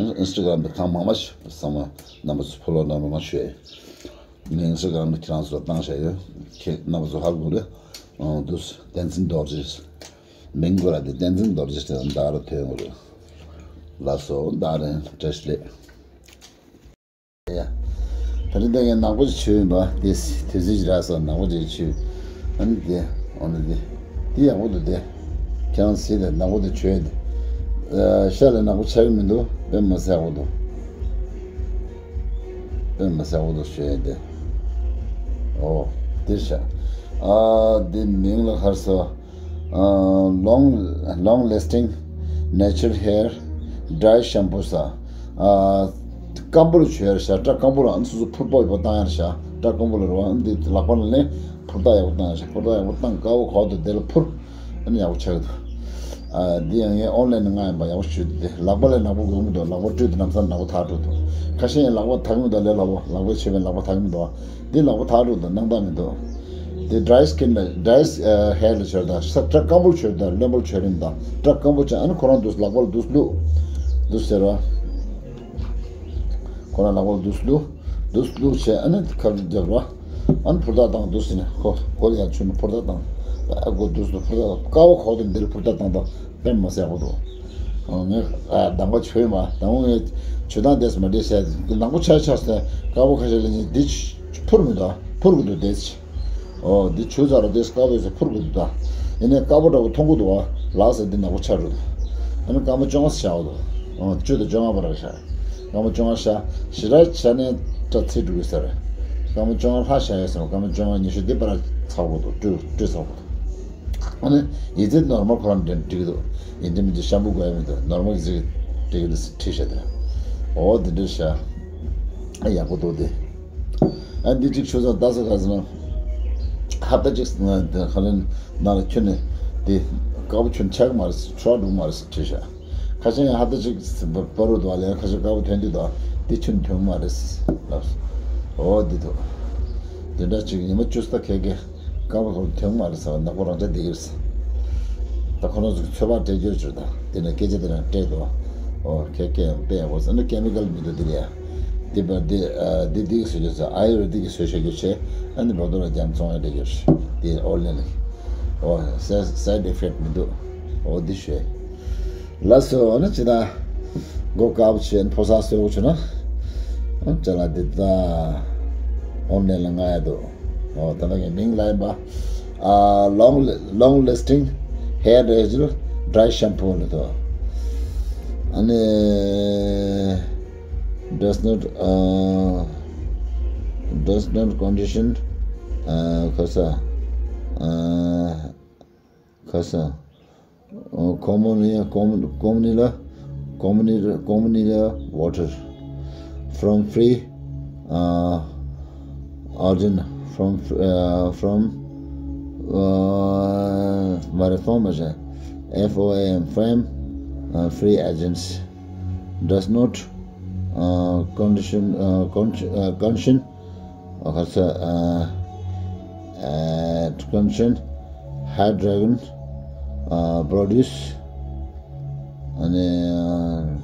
ཨིན་སི་ཊ་གྷ་རམ་དུ་གང་མང་མང་ཞིག་ཚང་མ་རྣམ་པ་ཚོ་ཕོ་ལོ་གནང་རོགས་གནང་ཞུ་ཡ་ཡིན། ངས་ཨིན་སི་ཊ་གྷ་རམ་དུ་ཁྱེད་རང་ཚོར་བཏང་བཞག་ཡོད། ཁྱེད་རྣམ་པ་ཚོ་ཧ་གོ་རེད། ཨང་། འདུག་བསྟན་འཛིན་རྡོ་རྗེ། མིང་གོ་ར་དེ་བསྟན་འཛིན་རྡོ་རྗེ་ཟེར་ན་ད་རུ་ཐོན་ཡོང་རེད། ལགས་སོ། ད་རེད། བཀྲ་ཤིས་བདེ་ལེགས། ཡ། ད་རེས་འདི་ངས་ནག་པོ་ཅིག་བྱས་ཡིན་པ། དེ་དེ་ཚོའི་ར་ས་ནག་པོ་ཅིག་བྱས། ཨ་ནི་དེ་འོ་ན་དེ་དེ་ཡག་པོ་འདུག་དེ་ཁྱེད་རང་གཟིགས་དེ་ནག་པོ་དེ་བྱས་དེ། ཨ། ཤ་ལས་ནག་པོ་ཆགས་ཀྱི་མི་འདུག་དཔེ་མི་སྲིད་ཡག་པོ་འདུག་དཔེ་མི་སྲིད་ཡག་པོ་འདུག་བྱས་དེ། ཨོ། དེ་ཤ། ཨ། དེ་མིང་ལ་ག་རེ་ཟེར། ཨ། long long lasting natural hair dry shampoo ཟེར། ཨ། སྐམ་པོ་ལ་བྱོས་ར་ཤ། སྐྲ་སྐམ་པོ་ལ་ཨ་ནི་སོ་སོ་ཕུར་པ་ཡག་པོ་བཏང་ཡ་ར་ཤ། སྐྲ་སྐམ་པོ་ལ་རེད་བ། ཨ་ནི་འདི་ལག་པ་ལ་ནི་ཕུར་རྟགས་ཡག་པོ་བཏང་ཡ་ཤ། ཕུར་རྟགས་ཡག་པོ་བཏང་། དཀར་པོ་གོག་ཏུ་དེ་ལ་ཕུར། ཨ་ནི་ཡག་པོ་ཆགས་ཀྱི་འདུག་ཨ། འདི་ཡང་ངས་ཨོན་ལན་ནས་མངགས་ཡིན་པ། ཡག་པོ་ཞུ། འདི་ལག་པ་ལས་ནག་པོ་འགུལ་མི་འདུག་ལག་པ་བཀྲུས་ཏེ་ལམ་སང་ནག་པོ་དག་འགྲོ་འདུག་ཁ་ཤས་ཡང་ལག་པ་དག་མི་འདུག་ལས་སླ་པོ། ལག་པ་ཆད་པའི་ལག་པ་དག་མི་འདུག་འདི་ལག་པ་དག་འགྲོ་འདུག་སྣང་དག་མི་འདུག་དེ་dry skin ལ། dry ཧེར་ལ་བྱོས་དང་། སྐྲ་སྐམ་པོ་བྱོས་དང་། རློན་པོ་བྱོས་རིམ་དང་། སྐྲ་སྐམ་པོ་ཅན་ཨ་ནི་ཁོ་རང་འདུག་ལག་པ་ལ་འདུག་བླུགས། འདུག་ཟེར་བ། ཁོ་རང་ལག་པ་ལ་འདུག་བླུགས། འདུག་བླུགས་བྱས་ཨ་ནི་ཁབ་རྒྱབ་ར། ཨ་ནི་ཕུར་རྟགས་བཏང་། འདུག་ཟེར་ནས་ཁོ་ཁོ་ལ་ཡང་ཆུ་ནི་ཕུར་རྟགས་བཏང་། ཨ་ཁོ་འདུག་ཟེར་ཕུར་རྟགས་བཏང་། དཀར་པོ་གོག་ཏུ་འདིར་ཕུར་རྟགས་བཏང་དང་། དཔེ་མ་སྲིད་ཡག་པོ་འདུག་ཨ། ངས་ཨ་དང་པོ་བྱོས་མ། དང་པོ་ངས་བྱོས་སྟངས་དེ་མ་འདྲེས་བྱས། ནག་པོ་ཆགས་ཆགས་སོང་། དཀར་པོ་ཁ་ཤས་ལ་ནི་འདི་ཕུར་མི་འདུག་ཕུར་གི་འདུག་དེ། ཨོ། འདི་བྱོས་ཚར་ར་དེ་དཀར་པོ་ཡོད་ས་ཕུར་གི་འདུག་ད་ཡིན་ནའི་དཀར་པོ་འདྲ་པོ་མཐོང་གི་འདུག་བ། ལགས་སོ། འདི་ནག་པོ་ཆགས་འགྲོ་འདུག་ཨ་ནི་སྐར་མ་བཅོ་ལྔ་བཞག་འདུག་ཨོ། བཅུ་དང་བཅོ་ལྔ་བར་བཞག་སྐར་མ་བཅོ་ལྔ་བཞག་ཞེ་དྲག་བྱས་ནས་ད་ཚིག་འགྲོ་གི་ས་རེད། སྐར་མ་བཅོ་ལྔ་ལྷག་བཞག་ཡོད་ས་རེད། སྐར་མ་བཅོ་ལྔ་ཉི་ཤུ་འདི་བར་ཚར་དགོས་འདུག་བཀྲུས་བཀྲུས་ཚར་དགོས་འདུག་ཨ་ནི་ཡི་ཙི་ནོར་མལ་ཁོ་རང་འདྲ་འགྲིག་གི་འདུག་ཡིན་གཅིག་མིན་གཅིག་ཤམ་པུ་དགོས་ཡ་མི་འདུག་ནོར་མལ་ཡི་ཙི་འགྲིག་གི་འདུག་ཟེར་བྲིས་བཞག་དེ་ར། ཨོ་འདི་འདྲ་བཞག་ཨ་ཡག་པོ་འདུག་དེ། ཨ་འདི་གཅིག་ཆུ་ཚོད་ལྟ་ས་ག་ཟེར་ན། ཧབ་ཏ་གཅིག་ང་དེ་ཁ་ལེན་ནང་ལ་ཁྱོན་ནས་དེ་དཀར་པོ་ཁྱོན་ཆགས་མ་རེད་ཟེར། ཁྲོ་འགྲོ་མ་རེད་ཟེར་བྲིས་བཞག་ཁ་ཤས་ཡང་ཧབ་ཏ་གཅིག་བར་དུ་བ་ལ་ཡང་ཁ་ཤས་དཀར་པོ་ཐོན་དུས་དང་དེ་ཁྱོན་ཐོན་མ་རེད་ཟེར་ལབ་སོང་། ཨོ་འདི་འདུག་དེ་འདྲ་གཅིག་ཉི་མ་བཅུ་ཙམ་ཁ་ཁ་དཀར་པོ་ཁོ་ཐོན་མ་རེད་ཟེར། ནག་པོ་རང་ཆ་བསྡད་ཀྱི་རེད་ཟེར། ད་ཁོ་རང་ཚོ་གི་ཚོད་དཔག་སྤྲད་རྒྱུ་བྱོས་དང་དེ་ནས་སྐད་ཆ་དེ་རང་སྤྲད་དོ། ཨོ་ཁྱེད་སྐད་ཡང་དཔེ་ཡག་པོ་ཟེར་ན་ཀེ་མི་ཀལ་མི་འདུག་དེ་ལ་ཡ། དེ་བར་དེ་ཨ་དེ་དེ་གི་བཟོ་རྒྱུ་ཟེར། ཨ་ཡུར་ཝེ་དིག་གི་བཟོ་བྱ་རྒྱུ་བྱས། ཨ་ནི་བོ་དོ་ལ་རྒྱམ་ཚོང་ཡང་སྤྲད་རྒྱུ་རེད། དེ་ཨོ་ལེ་ལེ། ཨོ་སའི་སའིཌ་ཨི་ཕེག་མི་འདུག་ཨོ་དེ་བྱོས། ལགས་སོ། ཨ་ནི་ཇི་ལྟར་མགོ་དཀར་པོ་བྱས་ཕོ་གསར་བཟོ་དགོས་བྱུང་ན། ཨ་ཅ་ལག་འདི་ད་ཨོན་ལན་ལ་མངགས་ཡ་འདུག་ཨོ་ད་ལྟ་ངའི་མིང་ལ་ཡིན་པ། ཨ། long long lasting hair gel dry shampoo ལ་འདུག་ཨ་ནི་does not uh, does not condition uh, ཁ་ས་ཨ། ཁ་ས། ཨོ། commonly com- commonly commonly commonly water from free uh, origin from uh, from uh, mara form as a F O A M from uh, free agents does not uh, condition uh, con- uh, condition ཁ་ས་ཨ་ཨ་ཀོན་ཤན་ཧའི་ཌོ་རོ་ཇན་ཨ་པྲོ་ཌུས་ཨ་ནི་ཨ་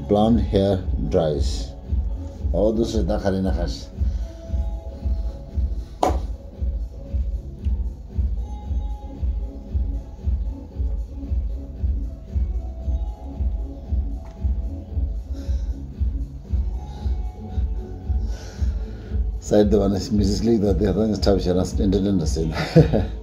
Blonde hair dries. ཨོ་དུ་སུ་ད་ག་རེ་ན་ཁ་ཤས། སའི་ཌི་དེ་བ་ནས་མི་ཟིག་ལིག་དང་དེ་རང་ཁྲབ་བྱས་ན་ཨེན་ཊར་ཊེན་མེན་ཊི་ཟེར་ན།